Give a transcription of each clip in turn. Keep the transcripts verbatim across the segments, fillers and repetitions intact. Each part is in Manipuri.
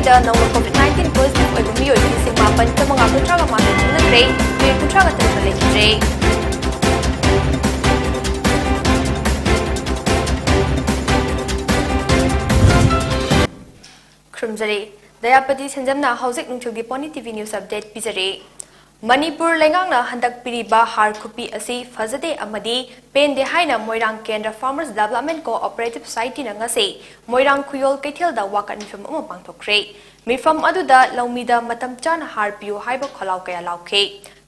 ꯗ ꯅꯧꯅ COVID nineteen positive ꯑꯣꯏꯕ ꯃꯤꯑꯣꯏ ꯂꯤꯁꯤꯡ ꯃꯥꯄꯟ ꯆꯥꯃꯉꯥ ꯀꯨꯟꯊ꯭ꯔꯥꯒ ꯃꯥꯊꯣꯏ ꯊꯦꯡꯅꯈ꯭ꯔꯦ꯫ ꯃꯤꯑꯣꯏ ꯀꯨꯟꯊ꯭ꯔꯥꯒ ꯇꯔꯦꯠ ꯂꯩꯈꯤꯗ꯭ꯔꯦ꯫ ꯈꯨꯔꯨꯝꯖꯔꯤ꯫ ꯗꯌꯥꯄꯇꯤ ꯁꯦꯟꯖꯝꯅ ꯍꯧꯖꯤꯛ ꯅꯨꯡꯊꯤꯜꯒꯤ Pony T V News Update ꯄꯤꯖꯔꯤ꯫ Manipur ꯂꯩꯉꯥꯛꯅ ꯍꯟꯗꯛ ꯄꯤꯔꯤꯕ ꯍꯥꯔ ꯈꯨꯄꯤ ꯑꯁꯤ ꯐꯖꯗꯦ ꯑꯃꯗꯤ ꯄꯦꯟꯗꯦ ꯍꯥꯏꯅ ꯃꯣꯏꯔꯥꯡ ꯀꯦꯟꯗ꯭ꯔ Farmers Development Cooperative Society ꯅ ꯉꯁꯤ ꯃꯣꯏꯔꯥꯡ ꯈꯨꯌꯣꯜ ꯀꯩꯊꯦꯜꯗ ꯋꯥꯀꯠ ꯃꯤꯐꯝ ꯑꯃ ꯄꯥꯡꯊꯣꯛꯈ꯭ꯔꯦ꯫ ꯃꯤꯐꯝ ꯑꯗꯨꯗ ꯂꯧꯃꯤꯗ ꯃꯇꯝ ꯆꯥꯅ ꯍꯥꯔ ꯄꯤꯌꯨ ꯍꯥꯏꯕ ꯈꯣꯜꯂꯥꯎ ꯀꯌꯥ ꯂꯥꯎꯈꯤ꯫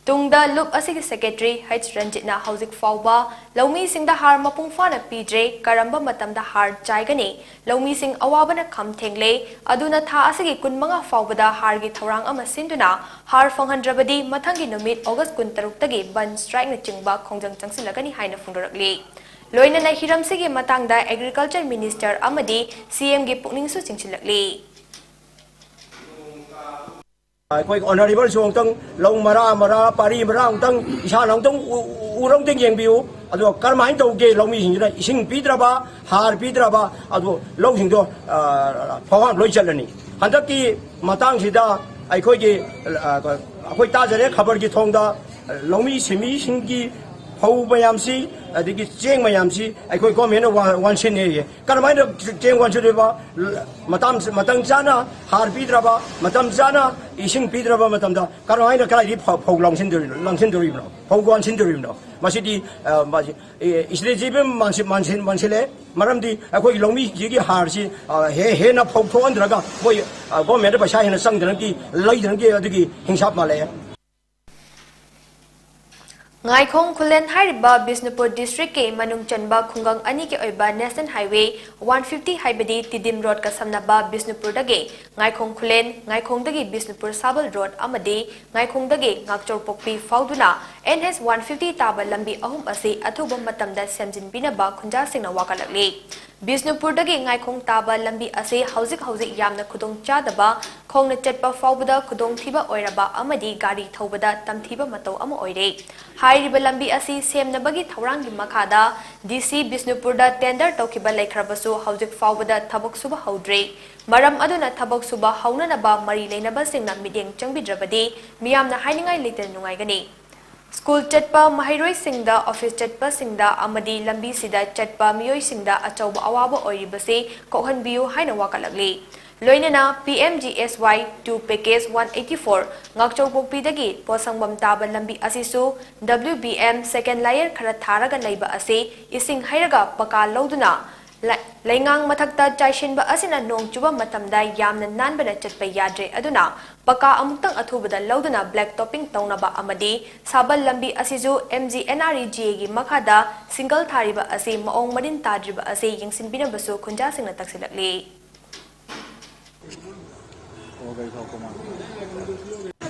ꯇꯨꯡꯗ ꯂꯨꯞ ꯑꯁꯤꯒꯤ Secretary H ꯔꯟꯖꯤꯠꯅ ꯍꯧꯖꯤꯛ ꯐꯥꯎꯕ ꯂꯧꯃꯤꯁꯤꯡꯗ ꯍꯥꯔ ꯃꯄꯨꯡ ꯐꯥꯅ ꯄꯤꯗ꯭ꯔꯦ, ꯀꯔꯝꯕ ꯃꯇꯝꯗ ꯍꯥꯔ ꯆꯥꯏꯒꯅꯤ? ꯂꯧꯃꯤꯁꯤꯡ ꯑꯋꯥꯕꯅ ꯈꯝ ꯊꯦꯡꯂꯦ꯫ ꯑꯗꯨꯅ ꯊꯥ ꯑꯁꯤꯒꯤ ꯀꯨꯟꯃꯉꯥ ꯐꯥꯎꯕꯗ ꯍꯥꯔꯒꯤ ꯊꯧꯔꯥꯡ ꯑꯃ ꯁꯤꯟꯗꯨꯅ ꯍꯥꯔ ꯐꯪꯍꯟꯗ꯭ꯔꯕꯗꯤ ꯃꯊꯪꯒꯤ ꯅꯨꯃꯤꯠ August ꯀꯨꯟꯇꯔꯨꯛꯇꯒꯤ ꯕꯟ ꯁ꯭ꯇ꯭ꯔꯥꯏꯛꯅꯆꯤꯡꯕ ꯈꯣꯡꯖꯪ ꯆꯪꯁꯤꯜꯂꯒꯅꯤ ꯍꯥꯏꯅ ꯐꯣꯡꯗꯣꯔꯛꯂꯤ꯫ ꯂꯣꯏꯅꯅ ꯍꯤꯔꯝꯁꯤꯒꯤ ꯃꯇꯥꯡꯗ Agriculture Minister ꯑꯃꯗꯤ C M ꯒꯤ ꯄꯨꯛꯅꯤꯡꯁꯨ ꯆꯤꯡꯁꯤꯜꯂꯛꯂꯤ꯫ ꯑꯩꯈꯣꯏ ꯑꯣꯅꯔꯦꯕꯜꯁꯨ ꯑꯃꯨꯛꯇꯪ ꯂꯧ ꯃꯔꯥ ꯃꯔꯥ, ꯄꯥꯔꯤ ꯃꯔꯥ ꯑꯃꯨꯛꯇꯪ ꯏꯁꯥꯅ ꯑꯃꯨꯛꯇꯪ ꯎ-, ꯎ-, ꯎꯔ ꯑꯃꯨꯛꯇꯪ ꯌꯦꯡꯕꯤꯌꯨ꯫ ꯑꯗꯨꯒ ꯀꯔꯝꯍꯥꯏꯅ ꯇꯧꯒꯦ ꯂꯧꯃꯤꯁꯤꯡꯁꯤꯅ ꯏꯁꯤꯡ ꯄꯤꯗ꯭ꯔꯕ, ꯍꯥꯔ ꯄꯤꯗ꯭ꯔꯕ, ꯑꯗꯨ ꯂꯧꯁꯤꯡꯗꯣ, ꯑ, ꯐꯧꯍꯥꯝ ꯂꯣꯏ ꯆꯠꯂꯅꯤ꯫ ꯍꯟꯗꯛꯀꯤ ꯃꯇꯥꯡꯁꯤꯗ ꯑꯩꯈꯣꯏꯒꯤ, ꯑ, ꯑꯩꯈꯣꯏ ꯇꯥꯖꯔꯦ ꯈꯕꯔꯒꯤ ꯊꯣꯡꯗ, ꯂꯧꯃꯤ ꯁꯤꯟꯃꯤꯁꯤꯡꯒꯤ ꯐꯧ ꯃꯌꯥꯝꯁꯤ, ꯑꯗꯒꯤ ꯆꯦꯡ ꯃꯌꯥꯝꯁꯤ ꯑꯩꯈꯣꯏ ꯒꯣꯔꯃꯦꯟꯅ ꯋꯥ-, ꯋꯥꯟꯁꯤꯟꯅꯩꯌꯦ꯫ ꯀꯔꯝꯍꯥꯏꯅ ꯆꯦꯡ ꯋꯥꯟꯁꯤꯜꯂꯤꯕ? ꯃꯇꯝ, ꯃꯇꯝ ꯆꯥꯅ ꯍꯥꯔ ꯄꯤꯗ꯭ꯔꯕ, ꯃꯇꯝ ꯆꯥꯅ ꯏꯁꯤꯡ ꯄꯤꯗ꯭ꯔꯕ ꯃꯇꯝꯗ ꯀꯔꯝꯍꯥꯏꯅ ꯀꯗꯥꯏꯗꯒꯤ ꯐꯧ, ꯐꯧ ꯂꯪꯁꯤꯟꯗꯣꯔꯤꯅꯣ, ꯂꯪꯁꯤꯟꯗꯣꯔꯤꯕꯅꯣ? ꯐꯧ ꯋꯥꯟꯁꯤꯟꯗꯣꯔꯤꯕꯅꯣ? ꯃꯁꯤꯗꯤ, ꯑ, ꯃꯁꯤ, ꯑꯦ, strategy ꯃꯥꯡꯁꯤꯟ-, ꯃꯥꯡꯁꯤꯟ-, ꯃꯥꯡꯁꯤꯜꯂꯦ꯫ ꯃꯔꯝꯗꯤ ꯑꯩꯈꯣꯏꯒꯤ ꯂꯧꯃꯤꯁꯤꯒꯤ ꯍꯥꯔꯁꯤ, ꯑ, ꯍꯦ-, ꯍꯦꯟꯅ ꯐꯧ ꯊꯣꯛꯍꯟꯗ꯭ꯔꯒ ꯃꯣꯏ, ꯑ, ꯒꯣꯔꯃꯦꯟꯗ ꯄꯩꯁꯥ ꯍꯦꯟꯅ ꯆꯪꯗꯅꯕꯒꯤ, ꯂꯩꯗꯅꯕꯒꯤ ꯑꯗꯨꯒꯤ ꯍꯤꯡꯁꯥꯞ ꯃꯥꯜꯂꯛꯑꯦ꯫ ꯉꯥꯏꯈꯣꯡ ꯈꯨꯂꯦꯟ ꯍꯥꯏꯔꯤꯕ ꯕꯤꯁꯅꯨꯄꯨꯔ district ꯀꯤ ꯃꯅꯨꯡ ꯆꯟꯕ ꯈꯨꯡꯒꯪ ꯑꯅꯤꯒꯤ ꯑꯣꯏꯕ National Highway one fifty ꯍꯥꯏꯕꯗꯤ ꯇꯤꯗꯤꯝ road ꯀ ꯁꯝꯅꯕ ꯕꯤꯁꯅꯨꯄꯨꯔꯗꯒꯤ ꯉꯥꯏꯈꯣꯡ ꯈꯨꯂꯦꯟ, ꯉꯥꯏꯈꯣꯡꯗꯒꯤ ꯕꯤꯁꯅꯨꯄꯨꯔ ꯁꯥꯕꯜ road ꯑꯃꯗꯤ ꯉꯥꯏꯈꯣꯡꯗꯒꯤ ꯉꯥꯛꯆꯧꯄꯣꯛꯄꯤ ꯐꯥꯎꯗꯨꯅ N H one fifty ꯇꯥꯕ ꯂꯝꯕꯤ ꯑꯍꯨꯝ ꯑꯁꯤ ꯑꯊꯨꯕ ꯃꯇꯝꯗ ꯁꯦꯝꯖꯤꯟꯕꯤꯅꯕ ꯈꯨꯟꯖꯥꯁꯤꯡꯅ ꯋꯥꯀꯠꯂꯛꯂꯤ꯫ ꯕꯤꯁꯅꯨꯄꯨꯔꯗꯒꯤ ꯉꯥꯏꯈꯣꯡ ꯇꯥꯕ ꯂꯝꯕꯤ ꯑꯁꯤ ꯍꯧꯖꯤꯛ ꯍꯧꯖꯤꯛ ꯌꯥꯝꯅ ꯈꯨꯗꯣꯡ ꯆꯥꯗꯕ, ꯈꯣꯡꯅ ꯆꯠꯄ ꯐꯥꯎꯕꯗ ꯈꯨꯗꯣꯡꯊꯤꯕ ꯑꯣꯏꯔꯕ ꯑꯃꯗꯤ ꯒꯥꯔꯤ ꯊꯧꯕꯗ ꯇꯝꯊꯤꯕ ꯃꯇꯧ ꯑꯃ ꯑꯣꯏꯔꯦ꯫ ꯍꯥꯏꯔꯤꯕ ꯂꯝꯕꯤ ꯑꯁꯤ ꯁꯦꯝꯅꯕꯒꯤ ꯊꯧꯔꯥꯡꯒꯤ ꯃꯈꯥꯗ D C ꯕꯤꯁꯅꯨꯄꯨꯔꯗ tender ꯇꯧꯈꯤꯕ ꯂꯩꯈ꯭ꯔꯕꯁꯨ ꯍꯧꯖꯤꯛ ꯐꯥꯎꯕꯗ ꯊꯕꯛ ꯁꯨꯕ ꯍꯧꯗ꯭ꯔꯤ꯫ ꯃꯔꯝ ꯑꯗꯨꯅ ꯊꯕꯛ ꯁꯨꯕ ꯍꯧꯅꯅꯕ ꯃꯔꯤ ꯂꯩꯅꯕꯁꯤꯡꯅ ꯃꯤꯠꯌꯦꯡ ꯆꯪꯕꯤꯗ꯭ꯔꯕꯗꯤ ꯃꯤꯌꯥꯝꯅ ꯍꯥꯏꯅꯤꯡꯉꯥꯏ ꯂꯩꯇꯅ ꯅꯨꯡꯉꯥꯏꯒꯅꯤ꯫ ꯁ꯭ꯀꯨꯜ ꯆꯠꯄ ꯃꯍꯩꯔꯣꯏꯁꯤꯡꯗ, ꯑꯣꯐꯤꯁ ꯆꯠꯄꯁꯤꯡꯗ ꯑꯃꯗꯤ ꯂꯝꯕꯤꯁꯤꯗ ꯆꯠꯄ ꯃꯤꯑꯣꯏꯁꯤꯡꯗ ꯑꯆꯧꯕ ꯑꯋꯥꯕ ꯑꯣꯏꯔꯤꯕꯁꯤ ꯀꯣꯛꯍꯟꯕꯤꯌꯨ ꯍꯥꯏꯅ ꯋꯥꯀꯠꯂꯛꯂꯤ꯫ ꯂꯣꯏꯅꯅ P M G S Y two package one eighty four ꯉꯥꯛꯆꯧꯄꯣꯛꯄꯤꯗꯒꯤ ꯄꯣꯠꯁꯪꯕꯝ ꯇꯥꯕ ꯂꯝꯕꯤ ꯑꯁꯤꯁꯨ W B M second layer ꯈꯔ ꯊꯥꯔꯒ ꯂꯩꯕ ꯑꯁꯤ ꯏꯁꯤꯡ ꯍꯩꯔꯒ ꯄꯀꯥ ꯂꯧꯗꯨꯅ ꯂꯩ-, ꯂꯩꯉꯥꯡ ꯃꯊꯛꯇ ꯆꯥꯏꯁꯤꯟꯕ ꯑꯁꯤꯅ ꯅꯣꯡ ꯆꯨꯕ ꯃꯇꯝꯗ ꯌꯥꯝꯅ ꯅꯥꯟꯕꯅ ꯆꯠꯄ ꯌꯥꯗ꯭ꯔꯦ꯫ ꯑꯗꯨꯅ ꯄꯀꯥ ꯑꯃꯨꯛꯇꯪ ꯑꯊꯨꯕꯗ ꯂꯧꯗꯨꯅ black topping ꯇꯧꯅꯕ ꯑꯃꯗꯤ ꯁꯥꯕꯜ ꯂꯝꯕꯤ ꯑꯁꯤꯁꯨ M G N R E G A ꯒꯤ ꯃꯈꯥꯗ single ꯊꯥꯔꯤꯕ ꯑꯁꯤ ꯃꯑꯣꯡ ꯃꯔꯤꯟ ꯇꯥꯗ꯭ꯔꯤꯕ ꯑꯁꯤ ꯌꯦꯡꯁꯤꯟꯕꯤꯅꯕꯁꯨ ꯈꯨꯟꯖꯥꯁꯤꯡꯅ ꯇꯛꯁꯤꯜꯂꯛꯂꯤ꯫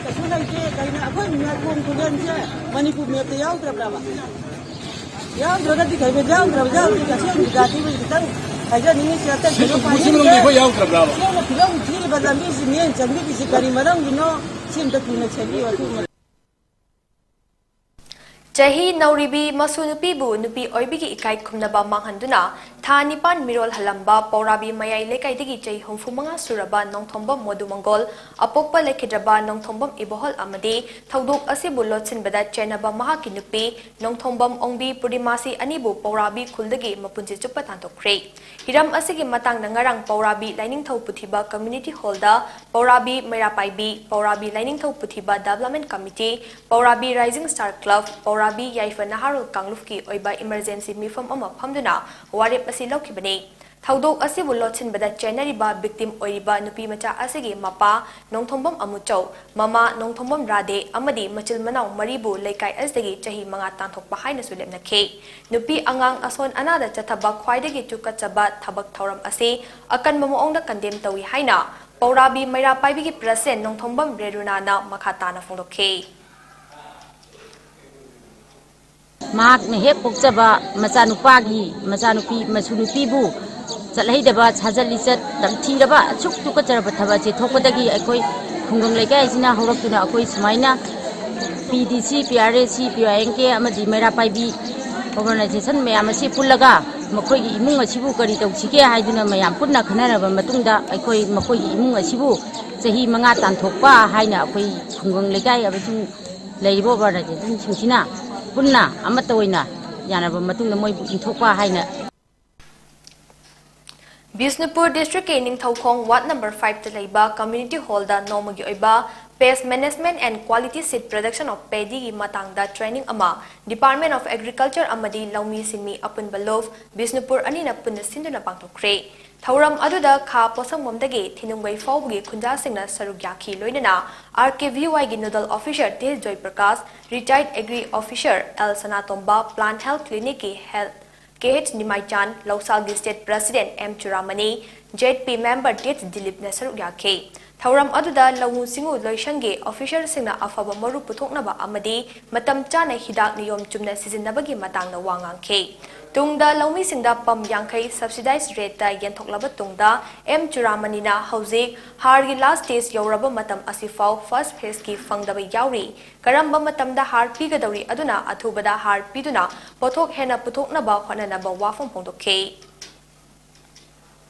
ꯀꯩꯁꯨ ꯂꯩꯇꯦ꯫ ꯀꯩꯅꯣ, ꯑꯩꯈꯣꯏ ꯃꯤꯌꯥꯝ ꯈꯣꯡ ꯈꯨꯂꯦꯟꯁꯦ ꯃꯅꯤꯄꯨꯔ ꯃꯦꯞꯇ ꯌꯥꯎꯗ꯭ꯔꯕ꯭ꯔꯕ? ꯌꯥꯎꯗ꯭ꯔꯒꯗꯤ ꯀꯩꯅꯣ, ꯌꯥꯎꯗ꯭ꯔꯕ ꯌꯥꯎꯗ꯭ꯔꯤ ꯀꯩꯁꯨ ꯌꯥꯝ ꯖꯥꯇꯤꯕꯨ ꯈꯤꯇꯪ ꯍꯥꯏꯖꯅꯤꯡꯉꯤ꯫ ꯁꯤ ꯑꯇꯩ ꯀꯩꯅꯣ ꯄꯥꯏꯅꯤꯡꯗꯦ꯫ ꯃꯣꯏ ꯌꯥꯎꯗ꯭ꯔꯕ꯭ꯔꯕ? ꯁꯦꯡꯅ ꯐꯤꯕꯝ ꯊꯤꯔꯤꯕ ꯂꯝꯕꯤꯁꯤ ꯃꯤꯠꯌꯦꯡ ꯆꯪꯕꯤꯔꯤꯁꯤ ꯀꯔꯤ ꯃꯔꯝꯒꯤꯅꯣ? ꯁꯤ ꯑꯝꯇ ꯊꯨꯅ ꯁꯦꯝꯕꯤꯌꯨ꯫ ꯑꯊꯨꯕ ꯆꯍꯤ ꯅꯧꯔꯤꯕꯤ ꯃꯁꯨ ꯅꯨꯄꯤꯕꯨ ꯅꯨꯄꯤ ꯑꯣꯏꯕꯒꯤ ꯏꯀꯥꯏ ꯈꯨꯝꯅꯕ ꯃꯥꯡꯍꯟꯗꯨꯅ ꯊꯥ ꯅꯤꯄꯥꯟ ꯃꯤꯔꯣꯜ ꯍꯜꯂꯝꯕ ꯄꯧꯔꯥꯕꯤ ꯃꯌꯥꯏ ꯂꯩꯀꯥꯏꯗꯒꯤ ꯆꯍꯤ ꯍꯨꯝꯐꯨ ꯃꯉꯥ ꯁꯨꯔꯕ ꯅꯣꯡꯊꯣꯝꯕꯝ ꯃꯣꯗꯨ ꯃꯪꯒꯣꯜ, ꯑꯄꯣꯛꯄ ꯂꯩꯈꯤꯗ꯭ꯔꯕ ꯅꯣꯡꯊꯣꯝꯕꯝ ꯏꯕꯣꯍꯜ ꯑꯃꯗꯤ ꯊꯧꯗꯣꯛ ꯑꯁꯤꯕꯨ ꯂꯣꯠꯁꯤꯟꯕꯗ ꯆꯦꯟꯅꯕ ꯃꯍꯥꯛꯀꯤ ꯅꯨꯄꯤ ꯅꯣꯡꯊꯣꯝꯕꯝ ꯑꯣꯡꯕꯤ ꯄꯨꯔꯅꯤꯃꯥꯁꯤ ꯑꯅꯤꯕꯨ ꯄꯧꯔꯥꯕꯤ ꯈꯨꯜꯗꯒꯤ ꯃꯄꯨꯟꯁꯤ ꯆꯨꯞꯄ ꯇꯥꯟꯊꯣꯛꯈ꯭ꯔꯦ꯫ ꯍꯤꯔꯝ ꯑꯁꯤꯒꯤ ꯃꯇꯥꯡꯗ ꯉꯔꯥꯡ ꯄꯧꯔꯥꯕꯤ ꯂꯥꯏꯅꯤꯡꯊꯧ ꯄꯨꯊꯤꯕ community hall ꯗ ꯄꯧꯔꯥꯕꯤ ꯃꯩꯔꯥ ꯄꯥꯏꯕꯤ, ꯄꯧꯔꯥꯕꯤ ꯂꯥꯏꯅꯤꯡꯊꯧ ꯄꯨꯊꯤꯕ development committee, ꯄꯧꯔꯥꯕꯤ Rising Star Club, ꯄꯧꯔꯥꯕꯤ ꯌꯥꯏꯐ ꯅꯍꯥꯔꯣꯜ ꯀꯥꯡꯂꯨꯞꯀꯤ ꯑꯣꯏꯕ emergency ꯃꯤꯐꯝ ꯑꯃ ꯐꯝꯗꯨꯅ ꯋꯥꯔꯦꯞ ꯑꯁꯤ ꯂꯧꯈꯤꯕꯅꯤ꯫ ꯊꯧꯗꯣꯛ ꯑꯁꯤꯕꯨ ꯂꯣꯠꯁꯤꯟꯕꯗ ꯆꯦꯟꯅꯔꯤꯕ victim ꯑꯣꯏꯔꯤꯕ ꯅꯨꯄꯤ ꯃꯆꯥ ꯑꯁꯤꯒꯤ ꯃꯄꯥ ꯅꯣꯡꯊꯣꯝꯕꯝ ꯑꯃꯨꯆꯧ, ꯃꯃꯥ ꯅꯣꯡꯊꯣꯝꯕꯝ ꯔꯥꯙꯦ ꯑꯃꯗꯤ ꯃꯆꯤꯜ ꯃꯅꯥꯎ ꯃꯔꯤꯕꯨ ꯂꯩꯀꯥꯏ ꯑꯁꯤꯗꯒꯤ ꯆꯍꯤ ꯃꯉꯥ ꯇꯥꯟꯊꯣꯛꯄ ꯍꯥꯏꯅꯁꯨ ꯂꯦꯞꯅꯈꯤ꯫ ꯅꯨꯄꯤ ꯑꯉꯥꯡ ꯑꯁꯣꯟ ꯑꯅꯥꯗ ꯆꯠꯊꯕ ꯈ꯭ꯋꯥꯏꯗꯒꯤ ꯆꯨꯀꯠꯆꯕ ꯊꯕꯛ ꯊꯧꯔꯝ ꯑꯁꯤ ꯑꯀꯟꯕ ꯃꯑꯣꯡꯗ condemn ꯇꯧꯏ ꯍꯥꯏꯅ ꯄꯧꯔꯥꯕꯤ ꯃꯩꯔꯥ ꯄꯥꯏꯕꯤꯒꯤ president ꯅꯣꯡꯊꯣꯝꯕꯝ ꯔꯦꯔꯨꯅꯥꯅ ꯃꯈꯥ ꯇꯥꯅ ꯐꯣꯡꯗꯣꯛꯈꯤ꯫ ꯃꯍꯥꯛꯅ ꯍꯦꯛ ꯄꯣꯛꯆꯕ ꯃꯆꯥꯅꯨꯄꯥꯒꯤ, ꯃꯆꯥꯅꯨꯄꯤ, ꯃꯁꯨ ꯅꯨꯄꯤꯕꯨ ꯆꯠꯍꯩꯗꯕ ꯁꯥꯖꯠ ꯂꯤꯆꯠ ꯇꯝꯊꯤꯔꯕ ꯑꯁꯨꯛ ꯇꯨꯀꯠꯆꯔꯕ ꯊꯕꯛ ꯑꯁꯤ ꯊꯣꯛꯄꯗꯒꯤ ꯑꯩꯈꯣꯏ ꯈꯨꯡꯒꯪ ꯂꯩꯀꯥꯏ ꯑꯁꯤꯅ ꯍꯧꯔꯛꯇꯨꯅ ꯑꯩꯈꯣꯏ ꯁꯨꯃꯥꯏꯅ P D C, P R A C, P Y N K ꯑꯃꯗꯤ ꯃꯩꯔꯥ ꯄꯥꯏꯕꯤ organization ꯃꯌꯥꯝ ꯑꯁꯤ ꯄꯨꯜꯂꯒ ꯃꯈꯣꯏꯒꯤ ꯏꯃꯨꯡ ꯑꯁꯤꯕꯨ ꯀꯔꯤ ꯇꯧꯁꯤꯒꯦ ꯍꯥꯏꯗꯨꯅ ꯃꯌꯥꯝ ꯄꯨꯟꯅ ꯈꯟꯅꯔꯕ ꯃꯇꯨꯡꯗ, ꯑꯩꯈꯣꯏ ꯃꯈꯣꯏꯒꯤ ꯏꯃꯨꯡ ꯑꯁꯤꯕꯨ ꯆꯍꯤ ꯃꯉꯥ ꯇꯥꯟꯊꯣꯛꯄ ꯍꯥꯏꯅ ꯑꯩꯈꯣꯏ ꯈꯨꯡꯒꯪ ꯂꯩꯀꯥꯏ ꯑꯃꯁꯨꯡ ꯂꯩꯔꯤꯕ ꯑꯣꯔꯒꯅꯥꯏꯖꯦꯁꯟꯁꯤꯡꯁꯤꯅ ꯄꯨꯟꯅ ꯑꯃꯠꯇ ꯑꯣꯏꯅ ꯌꯥꯅꯕ ꯃꯇꯨꯡꯗ ꯃꯣꯏꯕꯨ ꯏꯟꯊꯣꯛꯄ ꯍꯥꯏꯅ꯫ ꯕꯤꯁꯅꯨꯄꯨꯔ ꯗꯤꯁꯇ꯭ꯔꯤꯛꯀꯤ ꯅꯤꯡꯊꯧꯈꯣꯡ ꯋꯥꯔꯗ ꯅꯝꯕꯔ ꯐꯥꯏꯚꯇ ꯂꯩꯕ ꯀꯝꯃ꯭ꯌꯨꯅꯤꯇꯤ ꯍꯣꯜꯗ ꯅꯣꯡꯃꯒꯤ ꯑꯣꯏꯕ Pest Management and Quality Seed Production of Paddyꯒꯤ ꯃꯇꯥꯡꯗ ꯇ꯭ꯔꯦꯅꯤꯡ ꯑꯃ Department of Agriculture ꯑꯃꯗꯤ ꯂꯧꯃꯤ ꯁꯤꯟꯃꯤ ꯑꯄꯨꯟꯕ ꯂꯨꯞ ꯕꯤꯁꯅꯨꯄꯨꯔ ꯑꯅꯤꯅ ꯄꯨꯟꯅ ꯁꯤꯟꯗꯨꯅ ꯄꯥꯡꯊꯣꯛꯈ꯭ꯔꯦ꯫ ꯊꯧꯔꯝ ꯑꯗꯨꯗ ꯈꯥ ꯄꯣꯠꯁꯪꯕꯝꯗꯒꯤ ꯊꯤꯅꯨꯡꯒꯩ ꯐꯥꯎꯕꯒꯤ ꯈꯨꯟꯖꯥꯁꯤꯡꯅ ꯁꯔꯨꯛ ꯌꯥꯈꯤ꯫ ꯂꯣꯏꯅꯅ ꯑꯥꯔ ꯀꯦ ꯚꯤ ꯋꯥꯏꯒꯤ nodal officer T Joyprakash, retired agri officer L Sanatomba, plant health ꯀ꯭ꯂꯤꯅꯤꯛꯀꯤ ꯍꯦꯜꯊ ꯀꯦ ꯑꯩꯆ ꯅꯤꯃꯥꯏꯆꯥꯟ, ꯂꯧꯁꯥꯜꯒꯤ state president M Churamani, Z P member ꯇꯦꯠ ꯗꯤꯂꯤꯞꯅ ꯁꯔꯨꯛ ꯌꯥꯈꯤ꯫ ꯊꯧꯔꯝ ꯑꯗꯨꯗ ꯂꯧꯎ ꯁꯤꯡꯎ ꯂꯣꯏꯁꯪꯒꯤ ꯑꯣꯐꯤꯁꯥꯔꯁꯤꯡꯅ ꯑꯐꯕ ꯃꯔꯨ ꯄꯨꯊꯣꯛꯅꯕ ꯑꯃꯗꯤ ꯃꯇꯝ ꯆꯥꯅ ꯍꯤꯗꯥꯛ ꯅꯤꯌꯣꯝ ꯆꯨꯝꯅ ꯁꯤꯖꯤꯟꯅꯕꯒꯤ ꯃꯇꯥꯡꯗ ꯋꯥ ꯉꯥꯡꯈꯤ꯫ ꯇꯨꯡꯗ ꯂꯧꯃꯤꯁꯤꯡꯗ ꯄꯝ ꯌꯥꯡꯈꯩ ꯁꯕꯁꯤꯗꯥꯏꯖ ꯔꯦꯠꯇ ꯌꯦꯟꯊꯣꯛꯂꯕ ꯇꯨꯡꯗ, ꯑꯦꯝ ꯆꯨꯔꯥꯃꯅꯤꯅ ꯍꯧꯖꯤꯛ ꯍꯥꯔꯒꯤ ꯂꯥꯁ ꯁ꯭ꯇꯦꯖ ꯌꯧꯔꯕ ꯃꯇꯝ ꯑꯁꯤꯐꯥꯎ ꯐꯥꯔꯁꯠ ꯐꯦꯖꯀꯤ ꯐꯪꯗꯕ ꯌꯥꯎꯔꯤ꯫ ꯀꯔꯝꯕ ꯃꯇꯝꯗ ꯍꯥꯔ ꯄꯤꯒꯗꯧꯔꯤ, ꯑꯗꯨꯅ ꯑꯊꯨꯕꯗ ꯍꯥꯔ ꯄꯤꯗꯨꯅ ꯄꯣꯠꯊꯣꯛ ꯍꯦꯟꯅ ꯄꯨꯊꯣꯛꯅꯕ ꯍꯣꯠꯅꯅꯕ ꯋꯥꯐꯝ ꯐꯣꯡꯗꯣꯛꯈꯤ꯫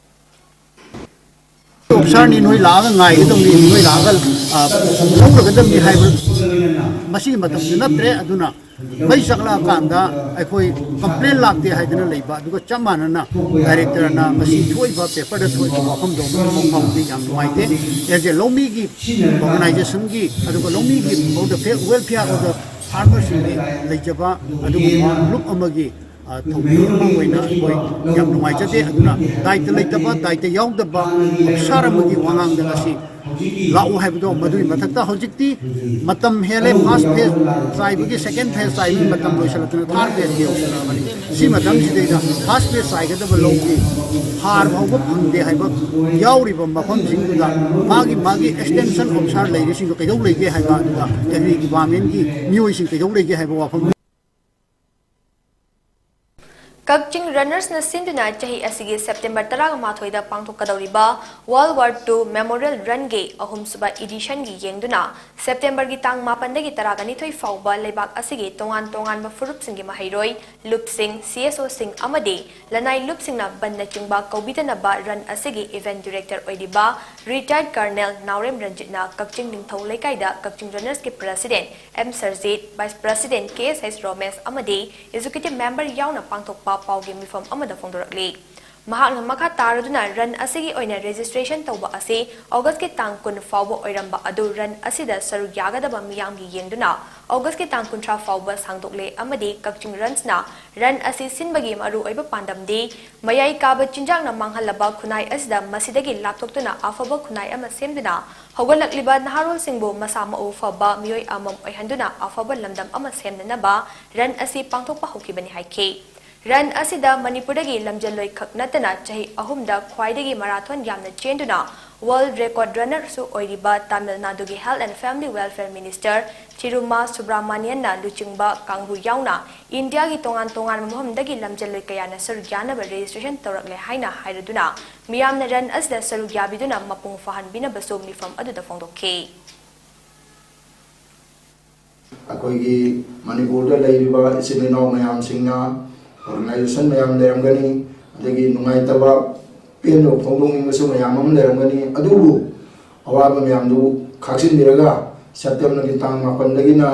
ꯑꯣꯐꯤꯁꯥꯔꯅꯤ, ꯅꯣꯏ ꯂꯥꯛꯑꯒ ꯉꯥꯏꯒꯗꯕꯅꯤ, ꯅꯣꯏ ꯂꯥꯛꯑꯒ, ꯑ, ꯂꯧꯔꯒꯗꯕꯅꯤ ꯍꯥꯏꯕ ꯃꯁꯤꯒꯤ ꯃꯇꯝꯗꯨ ꯅꯠꯇ꯭ꯔꯦ꯫ ꯑꯗꯨꯅ ꯃꯩ ꯆꯥꯛꯂꯛꯑꯀꯥꯟꯗ ꯑꯩꯈꯣꯏ ꯀꯝꯄ꯭ꯂꯦꯟ ꯂꯥꯛꯇꯦ ꯍꯥꯏꯗꯅ ꯂꯩꯕ, ꯑꯗꯨꯒ ꯆꯞ ꯃꯥꯟꯅꯅ ꯗꯥꯏꯔꯦꯛꯇꯔꯅ ꯉꯁꯤ ꯊꯣꯛꯏꯕ ꯄꯦꯄꯔꯗ ꯊꯣꯛꯏꯕ ꯋꯥꯐꯝꯗꯣ ꯑꯃ ꯐꯥꯎꯕꯗꯤ ꯌꯥꯝ ꯅꯨꯡꯉꯥꯏꯇꯦ꯫ ꯑꯦꯖ ꯑꯦ ꯂꯧꯃꯤꯒꯤ ꯑꯣꯔꯒꯅꯥꯏꯖꯦꯁꯟꯒꯤ, ꯑꯗꯨꯒ ꯂꯧꯃꯤꯒꯤ welfare, welfare of the farmerꯁꯤꯡꯒꯤ ꯂꯩꯖꯕ ꯑꯗꯨꯒꯨꯝꯕ ꯂꯨꯞ ꯑꯃꯒꯤ, ꯑ, ꯊꯧꯃꯤ ꯑꯃ ꯑꯣꯏꯅ ꯑꯩꯈꯣꯏ ꯌꯥꯝ ꯅꯨꯡꯉꯥꯏꯖꯗꯦ꯫ ꯑꯗꯨꯅ ꯗꯥꯏꯇ ꯂꯩꯇꯕ, ꯗꯥꯏꯇ ꯌꯥꯎꯗꯕ ꯑꯣꯐꯤꯁꯥꯔ ꯑꯃꯒꯤ ꯋꯥꯉꯥꯡꯗ ꯉꯁꯤ ꯂꯥꯛꯎ ꯍꯥꯏꯕꯗꯣ, ꯃꯗꯨꯒꯤ ꯃꯊꯛꯇ ꯍꯧꯖꯤꯛꯇꯤ ꯃꯇꯝ ꯍꯦꯜꯂꯦ꯫ ꯐꯥꯔꯁꯠ ꯐꯦꯖ ꯆꯥꯏꯕꯒꯤ ꯁꯦꯀꯦꯟ ꯐꯦꯖ ꯆꯥꯏꯕꯒꯤ ꯃꯇꯝ ꯂꯣꯏꯁꯤꯜꯂꯛꯇꯅ ꯊꯥꯔꯠ ꯐꯦꯖꯀꯤ ꯌꯧꯁꯤꯜꯂꯛꯑꯕꯅꯤ꯫ ꯁꯤ ꯃꯇꯝꯁꯤꯗꯩꯗ ꯐꯥꯔꯁꯠ ꯐꯦꯖ ꯆꯥꯏꯒꯗꯕ ꯂꯧꯒꯤ ꯍꯥꯔ ꯐꯥꯎꯕ ꯐꯪꯗꯦ ꯍꯥꯏꯕ ꯌꯥꯎꯔꯤꯕ ꯃꯐꯝꯁꯤꯡꯗꯨꯗ ꯃꯥꯒꯤ, ꯃꯥꯒꯤ ꯑꯦꯛꯁꯇꯦꯟꯁꯟ ꯑꯣꯐꯤꯁꯥꯔ ꯂꯩꯔꯤꯁꯤꯡꯗꯣ ꯀꯩꯗꯧ ꯂꯩꯒꯦ ꯍꯥꯏꯕ ꯑꯗꯨꯗ ꯑꯦꯒ꯭ꯔꯤ ꯗꯤꯄꯥꯔꯠꯃꯦꯟꯒꯤ ꯃꯤꯑꯣꯏꯁꯤꯡ ꯀꯩꯗꯧ ꯂꯩꯒꯦ ꯍꯥꯏꯕ ꯋꯥꯐꯝ ꯀꯛꯆꯤꯡ ꯔꯟꯅꯔꯁꯅ ꯁꯤꯟꯗꯨꯅ ꯆꯍꯤ ꯑꯁꯤꯒꯤ ꯁꯦꯞꯇꯦꯝꯕꯔ ꯇꯔꯥꯃꯥꯊꯣꯏꯗ ꯄꯥꯡꯊꯣꯛꯀꯗꯧꯔꯤꯕ World War Two Memorial Runꯒꯤ ꯑꯍꯨꯝꯁꯨꯕ editionꯒꯤ ꯌꯦꯡꯗꯨꯅ ꯁꯦꯞꯇꯦꯝꯕꯔꯒꯤ ꯇꯥꯡ ꯃꯥꯄꯟꯗꯒꯤ ꯇꯔꯥꯒ ꯅꯤꯊꯣꯏ ꯐꯥꯎꯕ ꯂꯩꯕꯥꯛ ꯑꯁꯤꯒꯤ ꯇꯣꯉꯥꯟ ꯇꯣꯉꯥꯟꯕ ꯐꯨꯔꯨꯞꯁꯤꯡꯒꯤ ꯃꯍꯩꯔꯣꯏ, ꯂꯨꯞꯁꯤꯡ, C S Oꯁꯤꯡ ꯑꯃꯗꯤ ꯂꯅꯥꯏ ꯂꯨꯞꯁꯤꯡꯅ ꯕꯟꯅꯆꯤꯡꯕ ꯀꯧꯕꯤꯗꯅꯕ run ꯑꯁꯤꯒꯤ event director ꯑꯣꯏꯔꯤꯕ retired Colonel ꯅꯥꯎꯔꯦꯝ ꯔꯟꯖꯤꯠꯅ ꯀꯛꯆꯤꯡ ꯅꯤꯡꯊꯧ ꯂꯩꯀꯥꯏꯗ ꯀꯛꯆꯤꯡ ꯔꯟꯅꯔꯁꯀꯤ president M Sarjit, vice president K S H ꯔꯣꯃꯦꯁ ꯑꯃꯗꯤ executive member ꯌꯥꯎꯅ ꯄꯥꯡꯊꯣꯛꯄ ꯄꯥꯎꯒꯤ ꯃꯤꯐꯝ ꯑꯃꯗ ꯐꯣꯡꯗꯣꯔꯛꯂꯤ꯫ ꯃꯍꯥꯛꯅ ꯃꯈꯥ ꯇꯥꯔꯗꯨꯅ run ꯑꯁꯤꯒꯤ ꯑꯣꯏꯅ registration ꯇꯧꯕ ꯑꯁꯤ Augustꯀꯤ ꯇꯥꯡ ꯀꯨꯟ ꯐꯥꯎꯕ ꯑꯣꯏꯔꯝꯕ ꯑꯗꯨ run ꯑꯁꯤꯗ ꯁꯔꯨꯛ ꯌꯥꯒꯗꯕ ꯃꯤꯌꯥꯝꯒꯤ ꯌꯦꯡꯗꯨꯅ Augustꯀꯤ ꯇꯥꯡ ꯀꯨꯟꯊ꯭ꯔꯥ ꯐꯥꯎꯕ ꯁꯥꯡꯗꯣꯛꯂꯦ ꯑꯃꯗꯤ ꯀꯛꯆꯤꯡ ꯔꯟꯁꯅ run ꯑꯁꯤ ꯁꯤꯟꯕꯒꯤ ꯃꯔꯨꯑꯣꯏꯕ ꯄꯥꯟꯗꯝꯗꯤ ꯃꯌꯥꯏ ꯀꯥꯕ ꯆꯤꯟꯖꯥꯛꯅ ꯃꯥꯡꯍꯜꯂꯕ ꯈꯨꯟꯅꯥꯏ ꯑꯁꯤꯗ ꯃꯁꯤꯗꯒꯤ ꯂꯥꯞꯊꯣꯛꯇꯨꯅ ꯑꯐꯕ ꯈꯨꯟꯅꯥꯏ ꯑꯃ ꯁꯦꯝꯗꯨꯅ ꯍꯧꯒꯠꯂꯛꯂꯤꯕ ꯅꯍꯥꯔꯣꯜꯁꯤꯡꯕꯨ ꯃꯁꯥ ꯃꯎ ꯐꯕ ꯃꯤꯑꯣꯏ ꯑꯃꯃꯝ ꯑꯣꯏꯍꯟꯗꯨꯅ ꯑꯐꯕ ꯂꯝꯗꯝ ꯑꯃ ꯁꯦꯝꯅꯅꯕ run ꯑꯁꯤ ꯄꯥꯡꯊꯣꯛꯄ ꯍꯧꯈꯤꯕꯅꯤ ꯍꯥꯏꯈꯤ꯫ Run ꯑꯁꯤꯗ ꯃꯅꯤꯄꯨꯔꯗꯒꯤ ꯂꯝꯖꯦꯜꯂꯣꯏ ꯈꯛ ꯅꯠꯇꯅ ꯆꯍꯤ ꯑꯍꯨꯝꯗ ꯈ꯭ꯋꯥꯏꯗꯒꯤ marathon ꯌꯥꯝꯅ ꯆꯦꯟꯗꯨꯅ world record runnerꯁꯨ ꯑꯣꯏꯔꯤꯕ ꯇꯥꯃꯤꯜ ꯅꯥꯗꯨꯒꯤ Health and Family Welfare Minister ꯊꯤꯔꯨꯃꯥ ꯁꯨꯕ꯭ꯔꯥꯃꯅꯤꯌꯟꯅ ꯂꯨꯆꯤꯡꯕ ꯀꯥꯡꯕꯨ ꯌꯥꯎꯅ ꯏꯟꯗꯤꯌꯥꯒꯤ ꯇꯣꯉꯥꯟ ꯇꯣꯉꯥꯟꯕ ꯃꯐꯝꯗꯒꯤ ꯂꯝꯖꯦꯜꯂꯣꯏ ꯀꯌꯥꯅ ꯁꯔꯨꯛ ꯌꯥꯅꯕ registration ꯇꯧꯔꯛꯂꯦ ꯍꯥꯏꯅ ꯍꯥꯏꯔꯗꯨꯅ ꯃꯤꯌꯥꯝꯅ run ꯑꯁꯤꯗ ꯁꯔꯨꯛ ꯌꯥꯕꯤꯗꯨꯅ ꯃꯄꯨꯡ ꯐꯥꯍꯟꯕꯤꯅꯕꯁꯨ ꯃꯤꯐꯝ ꯑꯗꯨꯗ ꯐꯣꯡꯗꯣꯛꯈꯤ꯫ ꯑꯩꯈꯣꯏꯒꯤ ꯃꯅꯤꯄꯨꯔꯗ ꯂꯩꯔꯤꯕ ꯏꯆꯤꯜ ꯏꯅꯥꯎ ꯃꯌꯥꯝꯁꯤꯡꯅ, organization ꯃꯌꯥꯝ ꯂꯩꯔꯝꯒꯅꯤ, ꯑꯗꯒꯤ ꯅꯨꯡꯉꯥꯏꯇꯕ, ꯄꯦꯟꯗꯕ ꯐꯣꯡꯗꯣꯛꯅꯤꯡꯕꯁꯨ ꯃꯌꯥꯝ ꯑꯃ ꯂꯩꯔꯝꯒꯅꯤ꯫ ꯑꯗꯨꯕꯨ ꯑꯋꯥꯕ ꯃꯌꯥꯝꯗꯨ ꯈꯥꯛꯆꯤꯟꯕꯤꯔꯒ ꯁꯦꯞꯇꯦꯝꯕꯔꯒꯤ ꯇꯥꯡ ꯃꯥꯄꯟꯗꯒꯤꯅ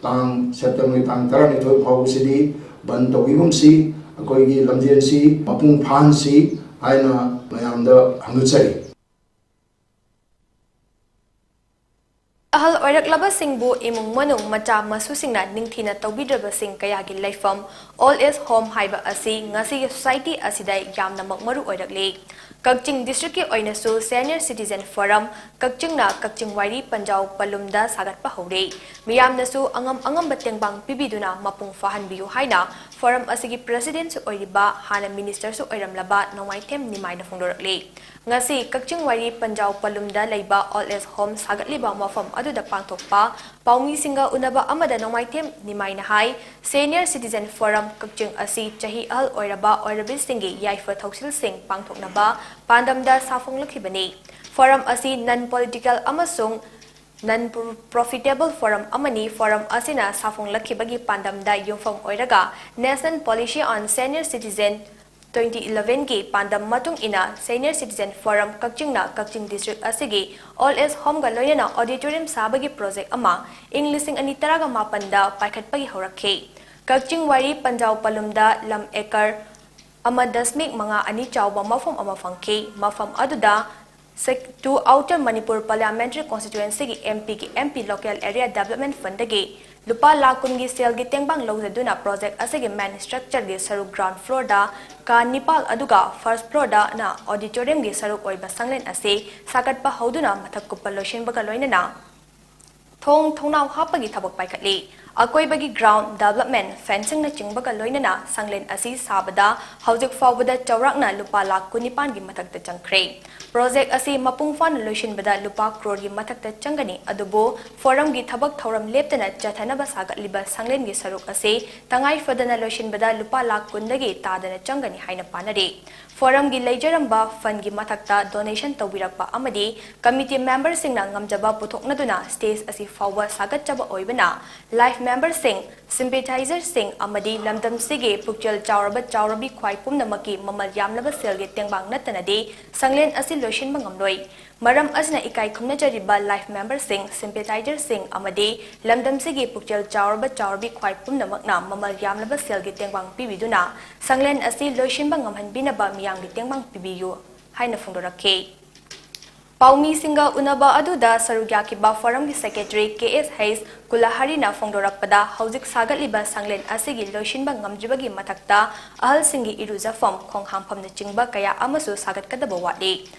ꯇꯥꯡ, ꯁꯦꯞꯇꯦꯝꯕꯔꯒꯤ ꯇꯥꯡ ꯇꯔꯥꯅꯤꯊꯣꯏ ꯐꯥꯎꯕꯁꯤꯗꯤ ꯕꯟ ꯇꯧꯕꯤꯒꯨꯝꯁꯤ, ꯑꯩꯈꯣꯏꯒꯤ ꯂꯝꯖꯦꯟꯁꯤ ꯃꯄꯨꯡ ꯐꯥꯍꯟꯁꯤ ꯍꯥꯏꯅ ꯃꯌꯥꯝꯗ ꯍꯪꯒꯠꯆꯔꯤ꯫ ꯑꯍꯜ ꯑꯣꯏꯔꯛꯂꯕꯁꯤꯡꯕꯨ ꯏꯃꯨꯡ ꯃꯅꯨꯡ ꯃꯆꯥ ꯃꯁꯨꯁꯤꯡꯅ ꯅꯤꯡꯊꯤꯅ ꯇꯧꯕꯤꯗ꯭ꯔꯕꯁꯤꯡ ꯀꯌꯥꯒꯤ ꯂꯩꯐꯝ Old Age Home ꯍꯥꯏꯕ ꯑꯁꯤ ꯉꯁꯤꯒꯤ society ꯑꯁꯤꯗ ꯌꯥꯝꯅꯃꯛ ꯃꯔꯨ ꯑꯣꯏꯔꯛꯂꯤ꯫ ꯀꯛꯆꯤꯡ districtꯀꯤ ꯑꯣꯏꯅꯁꯨ Senior Citizen Forum ꯀꯛꯆꯤꯡꯅ ꯀꯛꯆꯤꯡ ꯋꯥꯏꯔꯤ ꯄꯟꯖꯥꯎ ꯄꯂꯨꯝꯗ ꯁꯥꯒꯠꯄ ꯍꯧꯔꯦ꯫ ꯃꯤꯌꯥꯝꯅꯁꯨ ꯑꯉꯝ ꯑꯉꯝꯕ ꯇꯦꯡꯕꯥꯡ ꯄꯤꯕꯤꯗꯨꯅ ꯃꯄꯨꯡ ꯐꯥꯍꯟꯕꯤꯌꯨ ꯍꯥꯏꯅ ꯐꯣꯔꯝ ꯑꯁꯤꯒꯤ ꯄ꯭ꯔꯦꯁꯤꯗꯦꯟꯠꯁꯨ ꯑꯣꯏꯔꯤꯕ, ꯍꯥꯟꯅ ꯃꯤꯅꯤꯁꯇꯔꯁꯨ ꯑꯣꯏꯔꯝꯂꯕ ꯅꯣꯡꯃꯥꯏꯊꯦꯝ ꯅꯤꯃꯥꯏꯅ ꯐꯣꯡꯗꯣꯔꯛꯂꯤ꯫ ꯉꯁꯤ ꯀꯛꯆꯤꯡ ꯋꯥꯏꯔꯤ ꯄꯟꯖꯥꯎ ꯄꯂꯨꯝꯗ ꯂꯩꯕ ꯑꯣꯜ ꯑꯦꯖ ꯍꯣꯝ ꯁꯥꯒꯠꯂꯤꯕ ꯃꯐꯝ ꯑꯗꯨꯗ ꯄꯥꯡꯊꯣꯛꯄ ꯄꯥꯎꯃꯤꯁꯤꯡꯒ ꯎꯅꯕ ꯑꯃꯗ ꯅꯣꯡꯃꯥꯏꯊꯦꯝ ꯅꯤꯃꯥꯏꯅ ꯍꯥꯏ, ꯁꯦꯅꯤꯌꯔ ꯁꯤꯇꯤꯖꯦꯟ ꯐꯣꯔꯝ ꯀꯛꯆꯤꯡ ꯑꯁꯤ ꯆꯍꯤ ꯑꯍꯜ ꯑꯣꯏꯔꯕ ꯑꯣꯏꯔꯕꯤꯁꯤꯡꯒꯤ ꯌꯥꯏꯐ ꯊꯧꯁꯤꯜꯁꯤꯡ ꯄꯥꯡꯊꯣꯛꯅꯕ ꯄꯥꯟꯗꯝꯗ ꯁꯥꯐꯣꯡꯂꯛꯈꯤꯕꯅꯤ꯫ ꯐꯣꯔꯝ ꯑꯁꯤ ꯅꯟ ꯄꯣꯂꯤꯇꯤꯀꯦꯜ ꯑꯃꯁꯨꯡ ꯅꯟ ꯄ꯭ꯔꯣꯐꯤꯇꯦꯕꯜ ꯐꯣꯔꯝ ꯑꯃꯅꯤ꯫ ꯐꯣꯔꯝ ꯑꯁꯤꯅ ꯁꯥꯐꯣꯡꯂꯛꯈꯤꯕꯒꯤ ꯄꯥꯟꯗꯝꯗ ꯌꯨꯝꯐꯝ ꯑꯣꯏꯔꯒ National Policy on Senior Citizen twenty elevenꯒꯤ ꯄꯥꯟꯗꯝ ꯃꯇꯨꯡ ꯏꯟꯅ ꯁꯦꯅꯤꯌꯔ ꯁꯤꯇꯤꯖꯦꯟ ꯐꯣꯔꯝ ꯀꯛꯆꯤꯡꯅ ꯀꯛꯆꯤꯡ ꯗꯤꯁꯇ꯭ꯔꯤꯛ ꯑꯁꯤꯒꯤ ꯑꯣꯜ ꯑꯦꯖ ꯍꯣꯝꯒ ꯂꯣꯏꯅꯅ ꯑꯣꯗꯤꯇꯣꯔꯤꯌꯝ ꯁꯥꯕꯒꯤ ꯄ꯭ꯔꯣꯖꯦꯛ ꯑꯃ ꯏꯪ ꯂꯤꯁꯤꯡ ꯑꯅꯤ ꯇꯔꯥꯒ ꯃꯥꯄꯟꯗ ꯄꯥꯏꯈꯠꯄꯒꯤ ꯍꯧꯔꯛꯈꯤ꯫ ꯀꯛꯆꯤꯡ ꯋꯥꯏꯔꯤ ꯄꯟꯖꯥꯎ ꯄꯂꯨꯝꯗ ꯂꯝ ꯑꯦꯀꯔ ꯑꯃ ꯗꯁꯃꯤꯛ ꯃꯉꯥ ꯑꯅꯤ ꯆꯥꯎꯕ ꯃꯐꯝ ꯑꯃ ꯐꯪꯈꯤ꯫ ꯃꯐꯝ ꯑꯗꯨꯗ Sec-, to Outer Manipur Parliamentary Constituencyꯒꯤ MPꯒꯤ MP Local Area Development Fundꯗꯒꯤ ꯂꯨꯄꯥ ꯂꯥꯈ ꯀꯨꯟꯒꯤ ꯁꯦꯜꯒꯤ ꯇꯦꯡꯕꯥꯡ ꯂꯧꯖꯗꯨꯅ ꯄ꯭ꯔꯣꯖꯦꯛ ꯑꯁꯤꯒꯤ main structureꯒꯤ ꯁꯔꯨꯛ ground floorꯗ ꯀꯥ ꯅꯤꯄꯥꯜ ꯑꯗꯨꯒ first floorꯗꯅ auditoriumꯒꯤ ꯁꯔꯨꯛ ꯑꯣꯏꯕ ꯁꯪꯂꯦꯟ ꯑꯁꯤ ꯁꯥꯒꯠꯄ ꯍꯧꯗꯨꯅ ꯃꯊꯛ ꯀꯨꯞꯄ ꯂꯣꯏꯁꯤꯟꯕꯒ ꯂꯣꯏꯅꯅ ꯊꯣꯡ ꯊꯣꯡꯅꯥꯎ ꯍꯥꯞꯄꯒꯤ ꯊꯕꯛ ꯄꯥꯏꯈꯠꯂꯤ꯫ ꯑꯀꯣꯏꯕꯒꯤ ground development, fencingꯅꯆꯤꯡꯕꯒ ꯂꯣꯏꯅꯅ ꯁꯪꯂꯦꯟ ꯑꯁꯤ ꯁꯥꯕꯗ ꯍꯧꯖꯤꯛ ꯐꯥꯎꯕꯗ ꯆꯥꯎꯔꯥꯛꯅ ꯂꯨꯄꯥ ꯂꯥꯈ ꯀꯨꯟꯅꯤꯄꯥꯟꯒꯤ ꯃꯊꯛꯇ ꯆꯪꯈ꯭ꯔꯦ꯫ ꯄ꯭ꯔꯣꯖꯦꯛ ꯑꯁꯤ ꯃꯄꯨꯡ ꯐꯥꯅ ꯂꯣꯏꯁꯤꯟꯕꯗ ꯂꯨꯄꯥ ꯀ꯭ꯔꯣꯔꯒꯤ ꯃꯊꯛꯇ ꯆꯪꯒꯅꯤ, ꯑꯗꯨꯕꯨ ꯐꯣꯔꯝꯒꯤ ꯊꯕꯛ ꯊꯧꯔꯝ ꯂꯦꯞꯇꯅ ꯆꯠꯊꯅꯕ ꯁꯥꯒꯠꯂꯤꯕ ꯁꯪꯂꯦꯟꯒꯤ ꯁꯔꯨꯛ ꯑꯁꯤ ꯇꯉꯥꯏ ꯐꯗꯅ ꯂꯣꯏꯁꯤꯟꯕꯗ ꯂꯨꯄꯥ ꯂꯥꯈ ꯀꯨꯟꯗꯒꯤ ꯇꯥꯗꯅ ꯆꯪꯒꯅꯤ ꯍꯥꯏꯅ ꯄꯥꯅꯔꯤ꯫ ꯐꯣꯔꯝꯒꯤ ꯂꯩꯖꯔꯝꯕ fundꯒꯤ ꯃꯊꯛꯇ donation ꯇꯧꯕꯤꯔꯛꯄ ꯑꯃꯗꯤ committee memberꯁꯤꯡꯅ ꯉꯝꯖꯕ ꯄꯨꯊꯣꯛꯅꯗꯨꯅ stage ꯑꯁꯤ ꯐꯥꯎꯕ ꯁꯥꯒꯠꯆꯕ ꯑꯣꯏꯕꯅ, life memberꯁꯤꯡ, sympathizerꯁꯤꯡ ꯑꯃꯗꯤ ꯂꯝꯗꯝꯁꯤꯒꯤ ꯄꯨꯛꯆꯦꯜ ꯆꯥꯎꯔꯕ ꯆꯥꯎꯔꯕꯤ ꯈ꯭ꯋꯥꯏ ꯄꯨꯝꯅꯃꯛꯀꯤ ꯃꯃꯜ ꯌꯥꯝꯂꯕ ꯁꯦꯜꯒꯤ ꯇꯦꯡꯕꯥꯡ ꯅꯠꯇꯅꯗꯤ ꯁꯪꯂꯦꯟ ꯑꯁꯤ ꯂꯣꯏꯁꯤꯟꯕ ꯉꯝꯂꯣꯏ꯫ ꯃꯔꯝ ꯑꯁꯤꯅ ꯏꯀꯥꯏ ꯈꯨꯝꯅꯖꯔꯤꯕ life memberꯁꯤꯡ, sympathizerꯁꯤꯡ ꯑꯃꯗꯤ ꯂꯝꯗꯝꯁꯤꯒꯤ ꯄꯨꯛꯆꯦꯜ ꯆꯥꯎꯔꯕ ꯆꯥꯎꯔꯕꯤ ꯈ꯭ꯋꯥꯏ ꯄꯨꯝꯅꯃꯛꯅ ꯃꯃꯜ ꯌꯥꯝꯂꯕ ꯁꯦꯜꯒꯤ ꯇꯦꯡꯕꯥꯡ ꯄꯤꯕꯤꯗꯨꯅ ꯁꯪꯂꯦꯟ ꯑꯁꯤ ꯂꯣꯏꯁꯤꯟꯕ ꯉꯝꯍꯟꯕꯤꯅꯕ ꯃꯤꯌꯥꯝꯒꯤ ꯇꯦꯡꯕꯥꯡ ꯄꯤꯕꯤꯌꯨ ꯍꯥꯏꯅ ꯐꯣꯡꯗꯣꯔꯛꯈꯤ꯫ ꯄꯥꯎꯃꯤꯁꯤꯡꯒ ꯎꯅꯕ ꯑꯗꯨꯗ ꯁꯔꯨꯛ ꯌꯥꯈꯤꯕ ꯐꯣꯔꯝꯒꯤ ꯁꯦꯀ꯭ꯔꯦꯇꯔꯤ ꯀꯦ ꯑꯦꯁ ꯍꯩꯁ ꯀꯨꯂꯍꯔꯤꯅ ꯐꯣꯡꯗꯣꯔꯛꯄꯗ, ꯍꯧꯖꯤꯛ ꯁꯥꯒꯠꯂꯤꯕ ꯁꯪꯂꯦꯟ ꯑꯁꯤꯒꯤ ꯂꯣꯏꯁꯤꯟꯕ ꯉꯝꯗ꯭ꯔꯤꯕꯒꯤ ꯃꯊꯛꯇ ꯑꯍꯜꯁꯤꯡꯒꯤ ꯏꯔꯨꯖꯐꯝ, ꯈꯣꯡ ꯍꯥꯝꯐꯝꯅꯆꯤꯡꯕ ꯀꯌꯥ ꯑꯃꯁꯨ ꯁꯥꯒꯠꯀꯗꯕ ꯋꯥꯠꯂꯤ꯫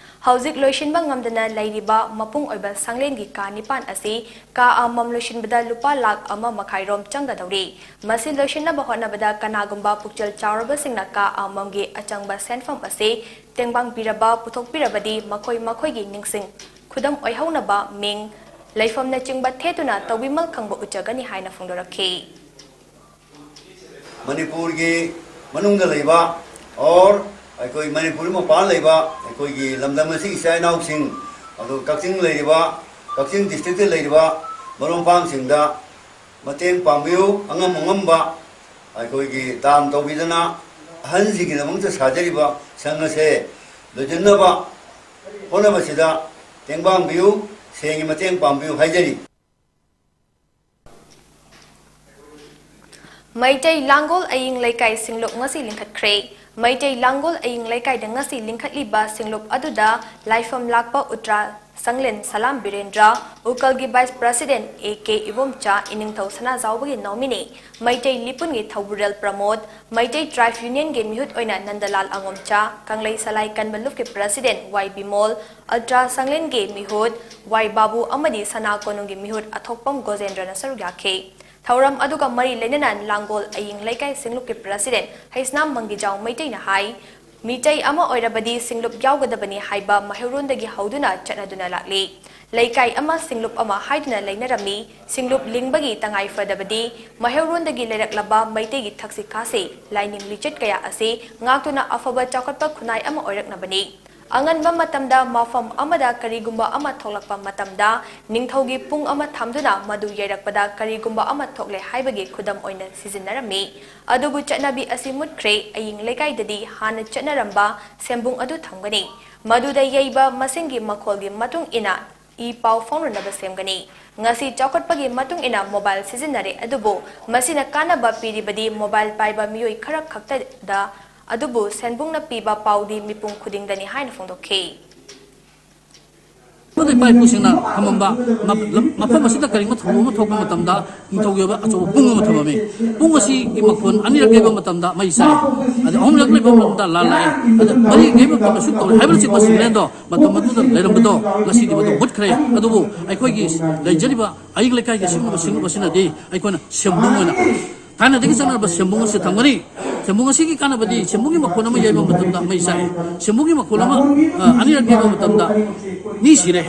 ꯍꯧꯖꯤꯛ ꯂꯣꯏꯁꯤꯟꯕ ꯉꯝꯗꯅ ꯂꯩꯔꯤꯕ ꯃꯄꯨꯡ ꯑꯣꯏꯕ ꯁꯪꯂꯦꯟꯒꯤ ꯀꯥ ꯅꯤꯄꯥꯟ ꯑꯁꯤ ꯀꯥ ꯑꯃꯃꯝ ꯂꯣꯏꯁꯤꯟꯕꯗ ꯂꯨꯄꯥ ꯂꯥꯈ ꯑꯃ ꯃꯈꯥꯏ ꯔꯣꯝ ꯆꯪꯒꯗꯧꯔꯤ꯫ ꯃꯁꯤ ꯂꯣꯏꯁꯤꯟꯅꯕ ꯍꯣꯠꯅꯕꯗ ꯀꯅꯥꯒꯨꯝꯕ ꯄꯨꯛꯆꯦꯜ ꯆꯥꯎꯔꯕꯁꯤꯡꯅ ꯀꯥ ꯑꯃꯃꯝꯒꯤ ꯑꯆꯪꯕ ꯁꯦꯟꯐꯝ ꯑꯁꯤ ꯇꯦꯡꯕꯥꯡ ꯄꯤꯔꯕ ꯄꯨꯊꯣꯛꯄꯤꯔꯕꯗꯤ ꯃꯈꯣꯏ ꯃꯈꯣꯏꯒꯤ ꯅꯤꯡꯁꯤꯡ ꯈꯨꯗꯝ ꯑꯣꯏꯍꯧꯅꯕ ꯃꯤꯡ, ꯂꯩꯐꯝꯅꯆꯤꯡꯕ ꯊꯦꯠꯇꯨꯅ ꯇꯧꯕꯤꯃꯜ ꯈꯪꯕ ꯎꯠꯆꯒꯅꯤ ꯍꯥꯏꯅ ꯐꯣꯡꯗꯣꯔꯛꯈꯤ꯫ ꯃꯅꯤꯄꯨꯔꯒꯤ ꯃꯅꯨꯡꯗ ꯂꯩꯕ ꯑꯣꯔ ꯑꯩꯈꯣꯏ ꯃꯅꯤꯄꯨꯔꯒꯤ ꯃꯄꯥꯟ ꯂꯩꯕ ꯑꯩꯈꯣꯏꯒꯤ ꯂꯝꯗꯝ ꯑꯁꯤꯒꯤ ꯏꯆꯥ ꯏꯅꯥꯎꯁꯤꯡ, ꯑꯗꯨ ꯀꯛꯆꯤꯡ ꯂꯩꯔꯤꯕ, ꯀꯛꯆꯤꯡ ꯗꯤꯁꯇ꯭ꯔꯤꯛꯇ ꯂꯩꯔꯤꯕ ꯃꯔꯨꯞ ꯃꯄꯥꯡꯁꯤꯡꯗ ꯃꯇꯦꯡ ꯄꯥꯡꯕꯤꯌꯨ꯫ ꯑꯉꯝ ꯑꯉꯝꯕ ꯑꯩꯈꯣꯏꯒꯤ ꯗꯥꯟ ꯇꯧꯕꯤꯗꯅ ꯑꯍꯟꯁꯤꯡꯒꯤꯗꯃꯛꯇ ꯁꯥꯖꯔꯤꯕ ꯁꯪ ꯑꯁꯦ ꯂꯣꯏꯁꯤꯟꯅꯕ ꯍꯣꯠꯅꯕꯁꯤꯗ ꯇꯦꯡꯕꯥꯡꯕꯤꯌꯨ, ꯁꯦꯟꯒꯤ ꯃꯇꯦꯡ ꯄꯥꯡꯕꯤꯌꯨ ꯍꯥꯏꯖꯔꯤ꯫ ꯃꯩꯇꯩ ꯂꯥꯡꯒꯣꯜ ꯑꯌꯤꯡ ꯂꯩꯀꯥꯏ ꯁꯤꯡꯂꯨꯞ ꯉꯁꯤ ꯂꯤꯡꯈꯠꯈ꯭ꯔꯦ꯫ ꯃꯩꯇꯩ ꯂꯥꯡꯒꯣꯜ ꯑꯌꯤꯡ ꯂꯩꯀꯥꯏꯗ ꯉꯁꯤ ꯂꯤꯡꯈꯠꯂꯤꯕ ꯁꯤꯡꯂꯨꯞ ꯑꯗꯨꯗ ꯂꯥꯏꯐꯝ ꯂꯥꯛꯄ ꯎꯇ꯭ꯔꯥ ꯁꯪꯂꯦꯟ ꯁꯂꯥꯝ ꯕꯤꯔꯦꯟꯗ꯭ꯔ, ꯎꯀꯜꯒꯤ vice president A K Ibomcha, ꯏꯅꯤꯡꯊꯧ ꯁꯅꯥꯖꯥꯎꯕꯒꯤ ꯅꯣꯃꯤꯅꯤ, ꯃꯩꯇꯩ ꯂꯤꯄꯨꯟꯒꯤ ꯊꯧꯕꯨꯔꯦꯜ ꯄ꯭ꯔꯃꯣꯗ, ꯃꯩꯇꯩ ꯇ꯭ꯔꯥꯏꯕ ꯌꯨꯅꯤꯌꯟꯒꯤ ꯃꯤꯍꯨꯠ ꯑꯣꯏꯅ ꯅꯟꯗꯂꯥꯜ ꯑꯉꯣꯝꯆꯥ, ꯀꯪꯂꯩ ꯁꯂꯥꯏ ꯀꯟꯕ ꯂꯨꯞꯀꯤ ꯄ꯭ꯔꯁꯤꯗꯦꯟ ꯋꯥꯏ ꯕꯤꯃꯣꯜ, ꯑꯜꯇ꯭ꯔꯥ ꯁꯪꯂꯦꯟꯒꯤ ꯃꯤꯍꯨꯠ ꯋꯥꯏ ꯕꯥꯕꯨ ꯑꯃꯗꯤ ꯁꯅꯥ ꯀꯣꯅꯨꯡꯒꯤ ꯃꯤꯍꯨꯠ ꯑꯊꯣꯛꯄꯝ ꯒꯣꯖꯦꯟꯗ꯭ꯔꯅ ꯁꯔꯨꯛ ꯌꯥꯈꯤ꯫ ꯊꯧꯔꯝ ꯑꯗꯨꯒ ꯃꯔꯤ ꯂꯩꯅꯅ ꯂꯥꯡꯒꯣꯜ ꯑꯌꯤꯡ ꯂꯩꯀꯥꯏ ꯁꯤꯡꯂꯨꯞꯀꯤ ꯄ꯭ꯔꯁꯤꯗꯦꯟ ꯍꯩꯁꯅꯥꯝ ꯃꯪꯒꯤꯖꯥꯎ ꯃꯩꯇꯩꯅ ꯍꯥꯏ, ꯃꯤꯇꯩ ꯑꯃ ꯑꯣꯏꯔꯕꯗꯤ ꯁꯤꯡꯂꯨꯞ ꯌꯥꯎꯒꯗꯕꯅꯤ ꯍꯥꯏꯕ ꯃꯩꯍꯧꯔꯣꯟꯗꯒꯤ ꯍꯧꯗꯨꯅ ꯆꯠꯅꯗꯨꯅ ꯂꯥꯛꯂꯤ꯫ ꯂꯩꯀꯥꯏ ꯑꯃ ꯁꯤꯡꯂꯨꯞ ꯑꯃ ꯍꯥꯏꯗꯨꯅ ꯂꯩꯅꯔꯝꯃꯤ꯫ ꯁꯤꯡꯂꯨꯞ ꯂꯤꯡꯕꯒꯤ ꯇꯉꯥꯏ ꯐꯗꯕꯗꯤ ꯃꯩꯍꯧꯔꯣꯟꯗꯒꯤ ꯂꯩꯔꯛꯂꯕ ꯃꯩꯇꯩꯒꯤ ꯊꯛꯁꯤ ꯈꯥꯁꯤ, ꯂꯥꯏꯅꯤꯡ ꯂꯤꯆꯠ ꯀꯌꯥ ꯑꯁꯤ ꯉꯥꯛꯇꯨꯅ ꯑꯐꯕ ꯆꯥꯎꯈꯠꯄ ꯈꯨꯟꯅꯥꯏ ꯑꯃ ꯑꯣꯏꯔꯛꯅꯕꯅꯤ꯫ ꯑꯉꯟꯕ ꯃꯇꯝꯗ ꯃꯐꯝ ꯑꯃꯗ ꯀꯔꯤꯒꯨꯝꯕ ꯑꯃ ꯊꯣꯛꯂꯛꯄ ꯃꯇꯝꯗ ꯅꯤꯡꯊꯧꯒꯤ ꯄꯨꯡ ꯑꯃ ꯊꯝꯗꯨꯅ ꯃꯗꯨ ꯌꯩꯔꯛꯄꯗ ꯀꯔꯤꯒꯨꯝꯕ ꯑꯃ ꯊꯣꯛꯂꯦ ꯍꯥꯏꯕꯒꯤ ꯈꯨꯗꯝ ꯑꯣꯏꯅ ꯁꯤꯖꯤꯟꯅꯔꯝꯃꯤ꯫ ꯑꯗꯨꯕꯨ ꯆꯠꯅꯕꯤ ꯑꯁꯤ ꯃꯨꯠꯈ꯭ꯔꯦ꯫ ꯑꯌꯤꯡ ꯂꯩꯀꯥꯏꯗꯗꯤ ꯍꯥꯟꯅ ꯆꯠꯅꯔꯝꯕ ꯁꯦꯝꯕꯨꯡ ꯑꯗꯨ ꯊꯝꯒꯅꯤ꯫ ꯃꯗꯨꯗ ꯌꯩꯕ ꯃꯁꯤꯡꯒꯤ ꯃꯈꯣꯜꯒꯤ ꯃꯇꯨꯡ ꯏꯟꯅ ꯏ ꯄꯥꯎ ꯐꯥꯎꯅꯅꯕ ꯁꯦꯝꯒꯅꯤ꯫ ꯉꯁꯤ ꯆꯥꯎꯈꯠꯄꯒꯤ ꯃꯇꯨꯡ ꯏꯟꯅ ꯃꯣꯕꯥꯏꯜ ꯁꯤꯖꯤꯟꯅꯔꯦ, ꯑꯗꯨꯕꯨ ꯃꯁꯤꯅ ꯀꯥꯟꯅꯕ ꯄꯤꯔꯤꯕꯗꯤ ꯃꯣꯕꯥꯏꯜ ꯄꯥꯏꯕ ꯃꯤꯑꯣꯏ ꯈꯔ ꯈꯛꯇꯗ, ꯑꯗꯨꯕꯨ ꯁꯦꯟꯕꯨꯡꯅ ꯄꯤꯕ ꯄꯥꯎꯗꯤ ꯃꯤꯄꯨꯝ ꯈꯨꯗꯤꯡꯗꯅꯤ ꯍꯥꯏꯅ ꯐꯣꯡꯗꯣꯛꯈꯤ꯫ ꯑꯩꯈꯣꯏ ꯏꯄꯥ ꯏꯄꯨꯁꯤꯡꯅ ꯊꯝꯃꯝꯕ ꯃ-, ꯂꯝ-, ꯃꯐꯝ ꯑꯁꯤꯗ ꯀꯔꯤꯒꯨꯝꯕ ꯊꯧꯗꯣꯛ ꯑꯃ ꯊꯣꯛꯄ ꯃꯇꯝꯗ ꯅꯤꯡꯊꯧꯒꯤ ꯑꯣꯏꯕ ꯑꯆꯧꯕ ꯄꯨꯡ ꯑꯃ ꯊꯝꯃꯝꯃꯤ꯫ ꯄꯨꯡ ꯑꯁꯤꯒꯤ ꯃꯈꯣꯟ ꯑꯅꯤꯔꯛ ꯌꯩꯕ ꯃꯇꯝꯗ ꯃꯩ ꯆꯥꯛꯏ꯫ ꯑꯗ ꯑꯍꯨꯝꯂꯛ ꯌꯩꯕ ꯃꯇꯝꯗ ꯂꯥꯟ ꯂꯥꯛꯏ꯫ ꯑꯗ ꯃꯔꯤ ꯌꯩꯕ ꯃꯇꯝꯗꯁꯨ ꯇꯧꯔꯦ ꯍꯥꯏꯕꯅꯆꯤꯡꯕ ꯁꯤꯒꯅꯦꯜꯗꯣ ꯃꯇꯝ ꯑꯗꯨꯗ ꯂꯩꯔꯝꯕꯗꯣ ꯉꯁꯤꯗꯤ ꯃꯗꯨ ꯃꯨꯠꯈ꯭ꯔꯦ꯫ ꯑꯗꯨꯕꯨ ꯑꯩꯈꯣꯏꯒꯤ ꯂꯩꯖꯔꯤꯕ ꯑꯏꯪ ꯂꯩꯀꯥꯏꯒꯤ ꯁꯤꯒꯨꯝꯂꯕ ꯁꯤꯡꯅꯕꯁꯤꯅꯗꯤ ꯑꯩꯈꯣꯏꯅ ꯁꯦꯝꯕꯨꯡ ꯑꯣꯏꯅ ꯊꯥꯏꯅꯗꯒꯤ ꯆꯠꯅꯔꯕ ꯁꯦꯝꯕꯨꯡ ꯑꯁꯤ ꯊꯝꯒꯅꯤ꯫ ꯁꯦꯝꯕꯨꯡ ꯑꯁꯤꯒꯤ ꯀꯥꯟꯅꯕꯗꯤ ꯁꯦꯝꯕꯨꯡꯒꯤ ꯃꯈꯣꯟ ꯑꯃ ꯌꯩꯕ ꯃꯇꯝꯗ ꯃꯩ ꯆꯥꯛꯏ꯫ ꯁꯦꯝꯕꯨꯡꯒꯤ ꯃꯈꯣꯟ ꯑꯃ, ꯑ, ꯑꯅꯤꯔꯛ ꯌꯩꯕ ꯃꯇꯝꯗ ꯃꯤ ꯁꯤꯔꯦ,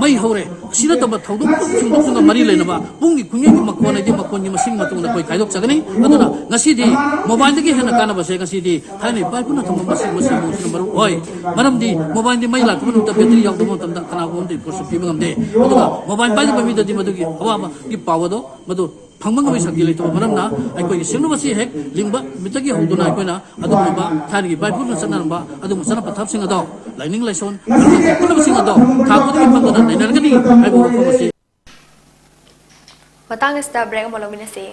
ꯃꯩ ꯍꯧꯔꯦ꯫ ꯑꯁꯤ ꯅꯠꯇꯕ ꯊꯧꯗꯣꯛ ꯊꯣꯛ ꯊꯣꯛꯄꯒ ꯃꯔꯤ ꯂꯩꯅꯕ ꯄꯨꯡꯒꯤ ꯈꯨꯟꯌꯦꯡꯒꯤ ꯃꯈꯣꯟ ꯍꯥꯏꯗꯤ ꯃꯈꯣꯟꯒꯤ ꯃꯁꯤꯡ ꯃꯇꯨꯡ ꯏꯟꯅ ꯑꯩꯈꯣꯏ ꯈꯥꯏꯗꯣꯛꯆꯒꯅꯤ꯫ ꯑꯗꯨꯅ ꯉꯁꯤꯗꯤ mobileꯗꯒꯤ ꯍꯦꯟꯅ ꯀꯥꯟꯅꯕꯁꯦ ꯉꯁꯤꯗꯤ ꯊꯥꯏꯅ ꯏꯄꯥ ꯏꯄꯨꯅ ꯊꯝꯕ ꯃꯁꯤꯡ ꯃꯁꯤꯡ ꯃꯁꯤꯅ ꯃꯔꯨ ꯑꯣꯏ꯫ ꯃꯔꯝꯗꯤ mobileꯗꯤ ꯃꯩ ꯂꯥꯛꯇꯕ ꯅꯨꯃꯤꯠꯇ battery ꯌꯥꯎꯗꯕ ꯃꯇꯝꯗ ꯀꯅꯥꯒꯨꯝꯕ ꯑꯃꯗ report ꯄꯤꯕ ꯉꯝꯗꯦ꯫ ꯑꯗꯨꯒ mobile ꯄꯥꯏꯗꯕ ꯃꯤꯗꯗꯤ ꯃꯗꯨꯒꯤ ꯑꯋꯥꯕꯒꯤ ꯄꯥꯎ ꯑꯗꯣ ꯃꯗꯨ ꯐꯪꯕ ꯉꯝꯕꯒꯤ ꯁꯛꯇꯤ ꯂꯩꯇꯕ ꯃꯔꯝꯅ ꯑꯩꯈꯣꯏꯒꯤ ꯁꯤꯡꯅꯕꯁꯤ ꯍꯦꯛ ꯂꯤꯡꯕ ꯅꯨꯃꯤꯠꯇꯒꯤ ꯍꯧꯗꯨꯅ ꯑꯩꯈꯣꯏꯅ ꯑꯗꯨꯒꯨꯝꯂꯕ ꯊꯥꯏꯅꯒꯤ ꯏꯄꯥ ꯏꯄꯨꯅ ꯆꯠꯅꯔꯝꯕ ꯑꯗꯨꯒꯨꯝꯕ ꯆꯠꯅ ꯄꯊꯥꯞꯁꯤꯡ ꯑꯗꯣ, ꯂꯥꯏꯅꯤꯡ ꯂꯥꯏꯁꯣꯟ, ꯄꯨꯝꯅꯃꯛꯁꯤꯡ ꯑꯗꯣ ꯊꯥ ꯈꯨꯗꯤꯡꯒꯤ ꯐꯪꯗꯨꯅ ꯂꯩꯅꯔꯒꯅꯤ ꯍꯥꯏꯕ ꯋꯥꯐꯝ ꯑꯁꯤ꯫ ꯃꯇꯥꯡ ꯑꯁꯤꯗ break ꯑꯃ ꯂꯧꯃꯤꯟꯅꯁꯤ꯫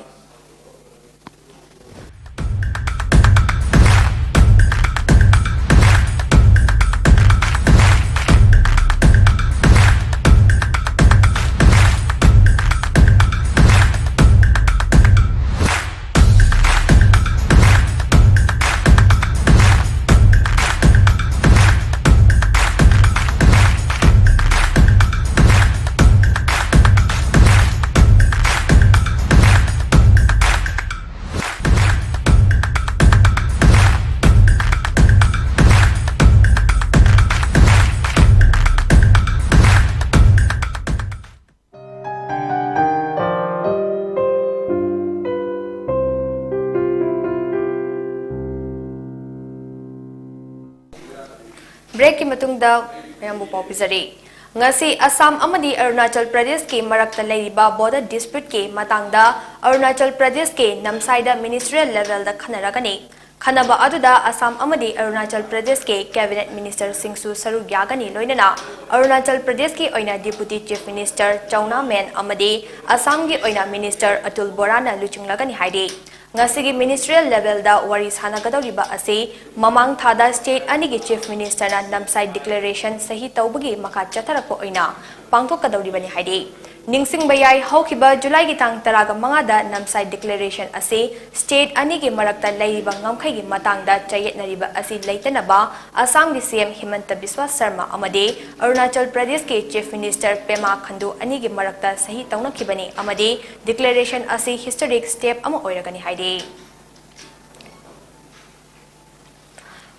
Breakꯀꯤ ꯃꯇꯨꯡꯗ ꯃꯌꯥꯝꯕꯨ ꯄꯥꯎ ꯄꯤꯖꯔꯤ꯫ ꯉꯁꯤ ꯑꯁꯥꯝ ꯑꯃꯗꯤ ꯑꯔꯨꯅꯥꯆꯜ ꯄ꯭ꯔꯗꯦꯁꯀꯤ ꯃꯔꯛꯇ ꯂꯩꯔꯤꯕ border disputeꯀꯤ ꯃꯇꯥꯡꯗ ꯑꯔꯨꯅꯥꯆꯜ ꯄ꯭ꯔꯗꯦꯁꯀꯤ ꯅꯝꯁꯥꯏꯗ ministerial levelꯗ ꯈꯟꯅꯔꯒꯅꯤ꯫ ꯈꯟꯅꯕ ꯑꯗꯨꯗ ꯑꯁꯥꯝ ꯑꯃꯗꯤ ꯑꯔꯨꯅꯥꯆꯜ ꯄ꯭ꯔꯗꯦꯁꯀꯤ cabinet ministerꯁꯤꯡꯁꯨ ꯁꯔꯨꯛ ꯌꯥꯒꯅꯤ, ꯂꯣꯏꯅꯅ ꯑꯔꯨꯅꯥꯆꯜ ꯄ꯭ꯔꯗꯦꯁꯀꯤ ꯑꯣꯏꯅ Deputy Chief Minister ꯆꯧꯅꯥ ꯃꯦꯟ ꯑꯃꯗꯤ ꯑꯁꯥꯝꯒꯤ ꯑꯣꯏꯅ Minister ꯑꯇꯨꯜ ꯕꯣꯔꯥꯅ ꯂꯨꯆꯤꯡꯂꯒꯅꯤ ꯍꯥꯏꯔꯤ꯫ ꯉꯁꯤꯒꯤ ministerial levelꯗ ꯋꯥꯔꯤ ꯁꯥꯟꯅꯒꯗꯧꯔꯤꯕ ꯑꯁꯤ ꯃꯃꯥꯡ ꯊꯥꯗ state ꯑꯅꯤꯒꯤ chief ministerꯅ ꯅꯝꯁꯥꯏ declaration ꯁꯍꯤ ꯇꯧꯕꯒꯤ ꯃꯈꯥ ꯆꯠꯊꯔꯛꯄ ꯑꯣꯏꯅ ꯄꯥꯡꯊꯣꯛꯀꯗꯧꯔꯤꯕꯅꯤ ꯍꯥꯏꯔꯤ꯫ ꯅꯤꯡꯁꯤꯡꯕ ꯌꯥꯏ, ꯍꯧꯈꯤꯕ ꯖꯨꯂꯥꯏꯒꯤ ꯇꯥꯡ ꯇꯔꯥꯒ ꯃꯉꯥꯗ ꯅꯝꯁꯥꯏ declaration ꯑꯁꯤ state ꯑꯅꯤꯒꯤ ꯃꯔꯛꯇ ꯂꯩꯔꯤꯕ ꯉꯝꯈꯩꯒꯤ ꯃꯇꯥꯡꯗ ꯆꯌꯦꯠꯅꯔꯤꯕ ꯑꯁꯤ ꯂꯩꯇꯅꯕ ꯑꯁꯥꯝꯒꯤ C M ꯍꯤꯃꯟꯇ ꯕꯤꯁ꯭ꯋꯥ ꯁꯔꯃ ꯑꯃꯗꯤ ꯑꯔꯨꯅꯥꯆꯜ ꯄ꯭ꯔꯗꯦꯁꯀꯤ chief minister ꯄꯦꯃꯥ ꯈꯟꯗꯨ ꯑꯅꯤꯒꯤ ꯃꯔꯛꯇ ꯁꯍꯤ ꯇꯧꯅꯈꯤꯕꯅꯤ ꯑꯃꯗꯤ declaration ꯑꯁꯤ historic step ꯑꯃ ꯑꯣꯏꯔꯒꯅꯤ ꯍꯥꯏꯔꯤ꯫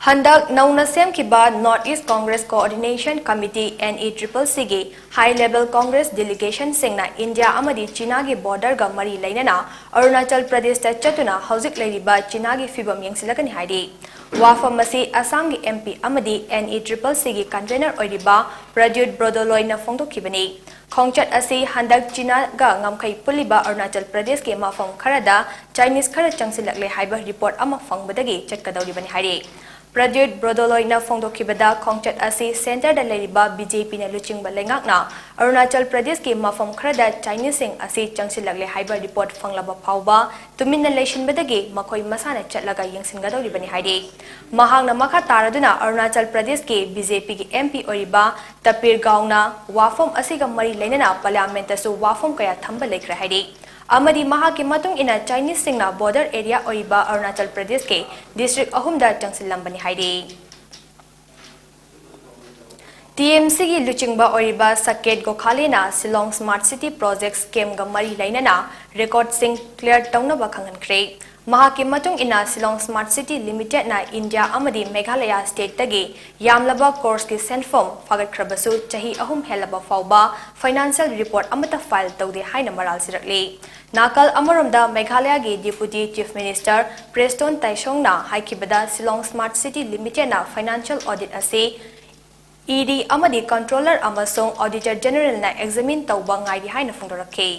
ꯍꯟꯗꯛ ꯅꯧꯅ ꯁꯦꯝꯈꯤꯕ North East Congress Coordination Committee, N E triple Cꯒꯤ high level Congress delegationꯁꯤꯡꯅ ꯏꯟꯗꯤꯌꯥ ꯑꯃꯗꯤ ꯆꯤꯅꯥꯒꯤ borderꯒ ꯃꯔꯤ ꯂꯩꯅꯅ ꯑꯔꯨꯅꯥꯆꯜ ꯄ꯭ꯔꯗꯦꯁꯇ ꯆꯠꯇꯨꯅ ꯍꯧꯖꯤꯛ ꯂꯩꯔꯤꯕ ꯆꯤꯅꯥꯒꯤ ꯐꯤꯕꯝ ꯌꯦꯡꯁꯤꯜꯂꯒꯅꯤ ꯍꯥꯏꯔꯤ꯫ ꯋꯥꯐꯝ ꯑꯁꯤ ꯑꯁꯥꯝꯒꯤ M P ꯑꯃꯗꯤ N E triple Cꯒꯤ convener ꯑꯣꯏꯔꯤꯕ ꯄ꯭ꯔꯗ꯭ꯌꯨꯠ ꯕ꯭ꯔꯣꯗꯣꯂꯣꯏꯅ ꯐꯣꯡꯗꯣꯛꯈꯤꯕꯅꯤ꯫ ꯈꯣꯡꯆꯠ ꯑꯁꯤ ꯍꯟꯗꯛ ꯆꯤꯅꯥꯒ ꯉꯝꯈꯩ ꯄꯨꯜꯂꯤꯕ ꯑꯔꯨꯅꯥꯆꯜ ꯄ꯭ꯔꯗꯦꯁꯀꯤ ꯃꯐꯝ ꯈꯔꯗ Chinese ꯈꯔ ꯆꯪꯁꯤꯜꯂꯛꯂꯦ ꯍꯥꯏꯕ report ꯑꯃ ꯐꯪꯕꯗꯒꯤ ꯆꯠꯀꯗꯧꯔꯤꯕꯅꯤ ꯍꯥꯏꯔꯤ꯫ ꯄ꯭ꯔꯗ꯭ꯌꯨꯠ ꯕ꯭ꯔꯣꯗꯣꯂꯣꯏꯅ ꯐꯣꯡꯗꯣꯛꯈꯤꯕꯗ, ꯈꯣꯡꯆꯠ ꯑꯁꯤ centreꯗ ꯂꯩꯔꯤꯕ B J Pꯅ ꯂꯨꯆꯤꯡꯕ ꯂꯩꯉꯥꯛꯅ ꯑꯔꯨꯅꯥꯆꯜ ꯄ꯭ꯔꯗꯦꯁꯀꯤ ꯃꯐꯝ ꯈꯔꯗ Chineseꯁꯤꯡ ꯑꯁꯤ ꯆꯪꯁꯤꯜꯂꯛꯂꯦ ꯍꯥꯏꯕ report ꯐꯪꯂꯕ ꯐꯥꯎꯕ ꯇꯨꯃꯤꯟꯅ ꯂꯩꯁꯤꯟꯕꯗꯒꯤ ꯃꯈꯣꯏ ꯃꯁꯥꯅ ꯆꯠꯂꯒ ꯌꯦꯡꯁꯤꯟꯒꯗꯧꯔꯤꯕꯅꯤ ꯍꯥꯏꯔꯤ꯫ ꯃꯍꯥꯛꯅ ꯃꯈꯥ ꯇꯥꯔꯗꯨꯅ ꯑꯔꯨꯅꯥꯆꯜ ꯄ꯭ꯔꯗꯦꯁꯀꯤ B J Pꯒꯤ M P ꯑꯣꯏꯔꯤꯕ ꯇꯄꯤꯔ ꯒꯥꯎꯅ ꯋꯥꯐꯝ ꯑꯁꯤꯒ ꯃꯔꯤ ꯂꯩꯅꯅ parliamentꯇꯁꯨ ꯋꯥꯐꯝ ꯀꯌꯥ ꯊꯝꯕ ꯂꯩꯈ꯭ꯔꯦ ꯍꯥꯏꯔꯤ꯫ ꯑꯃꯗꯤ ꯃꯍꯥꯛꯀꯤ ꯃꯇꯨꯡ ꯏꯟꯅ Chineseꯁꯤꯡꯅ border area ꯑꯣꯏꯔꯤꯕ ꯑꯔꯨꯅꯥꯆꯜ ꯄ꯭ꯔꯗꯦꯁꯀꯤ district ꯑꯍꯨꯝꯗ ꯆꯪꯁꯤꯜꯂꯝꯕꯅꯤ ꯍꯥꯏꯔꯤ꯫ T M Cꯒꯤ ꯂꯨꯆꯤꯡꯕ ꯑꯣꯏꯔꯤꯕ Saket ꯒꯣꯈꯥꯂꯦꯅ Shillong Smart City Project scamꯒ ꯃꯔꯤ ꯂꯩꯅꯅ recordꯁꯤꯡ clear ꯇꯧꯅꯕ ꯈꯪꯍꯟꯈ꯭ꯔꯦ꯫ ꯃꯍꯥꯛꯀꯤ ꯃꯇꯨꯡ ꯏꯟꯅ Shillong Smart City Limitedꯅ ꯏꯟꯗꯤꯌꯥ ꯑꯃꯗꯤ ꯃꯦꯘꯥꯂꯌꯥ stateꯇꯒꯤ ꯌꯥꯝꯂꯕ croreskꯤ ꯁꯦꯟꯐꯝ ꯐꯥꯒꯠꯈ꯭ꯔꯕꯁꯨ ꯆꯍꯤ ꯑꯍꯨꯝ ꯍꯦꯜꯂꯕ ꯐꯥꯎꯕ financial report ꯑꯃꯠꯇ file ꯇꯧꯗꯦ ꯍꯥꯏꯅ ꯃꯔꯥꯜ ꯁꯤꯔꯛꯂꯤ꯫ ꯅꯥꯀꯜ ꯑꯃꯔꯣꯝꯗ ꯃꯦꯘꯥꯂꯌꯥꯒꯤ Deputy Chief Minister ꯄ꯭ꯔꯦꯁꯇꯣꯟ ꯇꯥꯏꯁꯣꯡꯅ ꯍꯥꯏꯈꯤꯕꯗ Shillong Smart City Limitedꯅ financial audit ꯑꯁꯤ E D ꯑꯃꯗꯤ Controller ꯑꯃꯁꯨꯡ Auditor Generalꯅ examine ꯇꯧꯕ ꯉꯥꯏꯔꯤ ꯍꯥꯏꯅ ꯐꯣꯡꯗꯣꯔꯛꯈꯤ꯫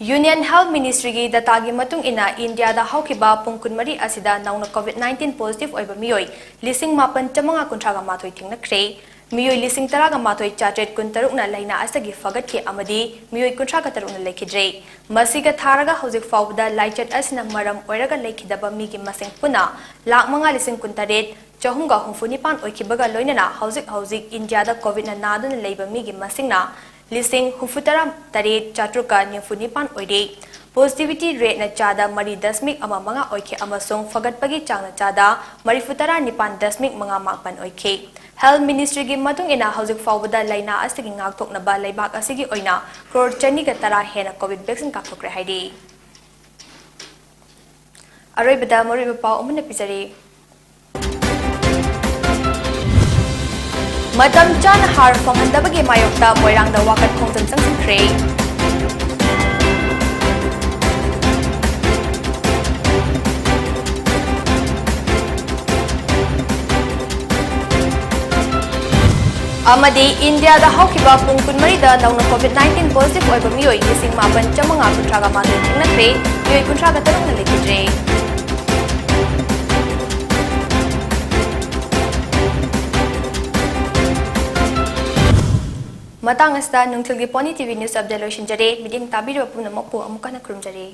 Union Health Ministryꯒꯤ dataꯒꯤ ꯃꯇꯨꯡ ꯏꯟꯅ ꯏꯟꯗꯤꯌꯥꯗ ꯍꯧꯈꯤꯕ ꯄꯨꯡ ꯀꯨꯟꯃꯔꯤ ꯑꯁꯤꯗ ꯅꯧꯅ COVID nineteen positive ꯑꯣꯏꯕ ꯃꯤꯑꯣꯏ ꯂꯤꯁꯤꯡ ꯃꯥꯄꯟ ꯆꯥꯃꯉꯥ ꯀꯨꯟꯊ꯭ꯔꯥꯒ ꯃꯥꯊꯣꯏ ꯊꯦꯡꯅꯈ꯭ꯔꯦ꯫ ꯃꯤꯑꯣꯏ ꯂꯤꯁꯤꯡ ꯇꯔꯥꯒ ꯃꯥꯊꯣꯏ ꯆꯥꯇ꯭ꯔꯦꯠ ꯀꯨꯟꯇꯔꯨꯛꯅ ꯂꯥꯏꯅꯥ ꯑꯁꯤꯗꯒꯤ ꯐꯒꯠꯈꯤ ꯑꯃꯗꯤ ꯃꯤꯑꯣꯏ ꯀꯨꯟꯊ꯭ꯔꯥꯒ ꯇꯔꯨꯛꯅ ꯂꯩꯈꯤꯗ꯭ꯔꯦ꯫ ꯃꯁꯤꯒ ꯊꯥꯔꯒ ꯍꯧꯖꯤꯛ ꯐꯥꯎꯕꯗ ꯂꯥꯏꯆꯠ ꯑꯁꯤꯅ ꯃꯔꯝ ꯑꯣꯏꯔꯒ ꯂꯩꯈꯤꯗꯕ ꯃꯤꯒꯤ ꯃꯁꯤꯡ ꯄꯨꯟꯅ ꯂꯥꯈ ꯃꯉꯥ ꯂꯤꯁꯤꯡ ꯀꯨꯟꯇꯔꯦꯠ ꯆꯍꯨꯝꯒ ꯍꯨꯝꯐꯨ ꯅꯤꯄꯥꯟ ꯑꯣꯏꯈꯤꯕꯒ ꯂꯣꯏꯅꯅ ꯍꯧꯖꯤꯛ ꯍꯧꯖꯤꯛ ꯏꯟꯗꯤꯌꯥꯗ ꯀꯣꯚꯤꯗꯅ ꯅꯥꯗꯨꯅ ꯂꯩꯕ ꯃꯤꯒꯤ ꯃꯁꯤꯡꯅ ꯂꯤꯁꯤꯡ ꯍꯨꯝꯐꯨ ꯇꯔꯥ ꯇꯔꯦꯠ ꯆꯥꯇ꯭ꯔꯨꯛꯀ ꯅꯤꯐꯨ ꯅꯤꯄꯥꯟ ꯑꯣꯏꯔꯦ꯫ ꯄꯣꯖꯤꯇꯤꯚꯤꯇꯤ ꯔꯦꯠꯅ ꯆꯥꯗ ꯃꯔꯤ ꯗꯁꯃꯤꯛ ꯑꯃ ꯃꯉꯥ ꯑꯣꯏꯈꯤ ꯑꯃꯁꯨꯡ ꯐꯒꯠꯄꯒꯤ ꯆꯥꯡꯅ ꯆꯥꯗ ꯃꯔꯤꯐꯨ ꯇꯔꯥ ꯅꯤꯄꯥꯟ ꯗꯁꯃꯤꯛ ꯃꯉꯥ ꯃꯥꯄꯟ ꯑꯣꯏꯈꯤ꯫ ꯍꯦꯜꯊ ꯃꯤꯅꯤꯁꯇ꯭ꯔꯤꯒꯤ ꯃꯇꯨꯡ ꯏꯟꯅ ꯍꯧꯖꯤꯛ ꯐꯥꯎꯕꯗ ꯂꯥꯏꯅꯥ ꯑꯁꯤꯒꯤ ꯉꯥꯛꯊꯣꯛꯅꯕ ꯂꯩꯕꯥꯛ ꯑꯁꯤꯒꯤ ꯑꯣꯏꯅ ꯀ꯭ꯔꯣꯔ ꯆꯅꯤꯒ ꯇꯔꯥ ꯍꯦꯟꯅ ꯀꯣꯚꯤꯗ ꯚꯦꯛꯁꯤꯟ ꯀꯥꯞꯊꯣꯛꯈ꯭ꯔꯦ ꯍꯥꯏꯔꯤ꯫ ꯑꯔꯣꯏꯕꯗ ꯃꯔꯨꯑꯣꯏꯕ ꯄꯥꯎ ꯑꯃꯨꯟꯅ ꯄꯤꯖꯔꯤ꯫ ꯃꯇꯝ ꯆꯥꯅ ꯍꯥꯔ ꯐꯪꯍꯟꯗꯕꯒꯤ ꯃꯥꯌꯣꯛꯇ ꯃꯣꯏꯔꯥꯡꯗ ꯋꯥꯀꯠ ꯈꯣꯡꯖꯪ ꯆꯪꯁꯤꯟꯈ꯭ꯔꯦ꯫ ꯑꯃꯗꯤ ꯏꯟꯗꯤꯌꯥꯗ ꯍꯧꯈꯤꯕ ꯄꯨꯡ ꯀꯨꯟꯃꯔꯤꯗ ꯅꯧꯅ ꯀꯣꯚꯤꯗ ꯅꯥꯏꯟꯇꯤꯟ ꯄꯣꯖꯤꯇꯤꯚ ꯑꯣꯏꯕ ꯃꯤꯑꯣꯏ ꯂꯤꯁꯤꯡ ꯃꯥꯄꯟ ꯆꯥꯃꯉꯥ ꯀꯨꯟꯊ꯭ꯔꯥꯒ ꯃꯥꯊꯣꯏ ꯊꯦꯡꯅꯈ꯭ꯔꯦ, ꯃꯤꯑꯣꯏ ꯀꯨꯟꯊ꯭ꯔꯥꯒ ꯇꯔꯨꯛꯅ ꯂꯩꯈꯤꯗ꯭ꯔꯦ꯫ ꯃꯇꯥꯡ ꯑꯁꯤꯗ ꯅꯨꯡꯊꯤꯜꯒꯤ ꯄꯣꯅꯤ ꯇꯤꯚꯤ ꯅ꯭ꯌꯨꯁ ꯑꯞꯗꯦꯠ ꯂꯣꯏꯁꯤꯟꯖꯔꯦ꯫ ꯃꯤꯠꯌꯦꯡ ꯇꯥꯕꯤꯔꯤꯕ ꯄꯨꯝꯅꯃꯛꯄꯨ ꯑꯃꯨꯛ ꯍꯟꯅ ꯈꯨꯔꯨꯝꯖꯔꯤ꯫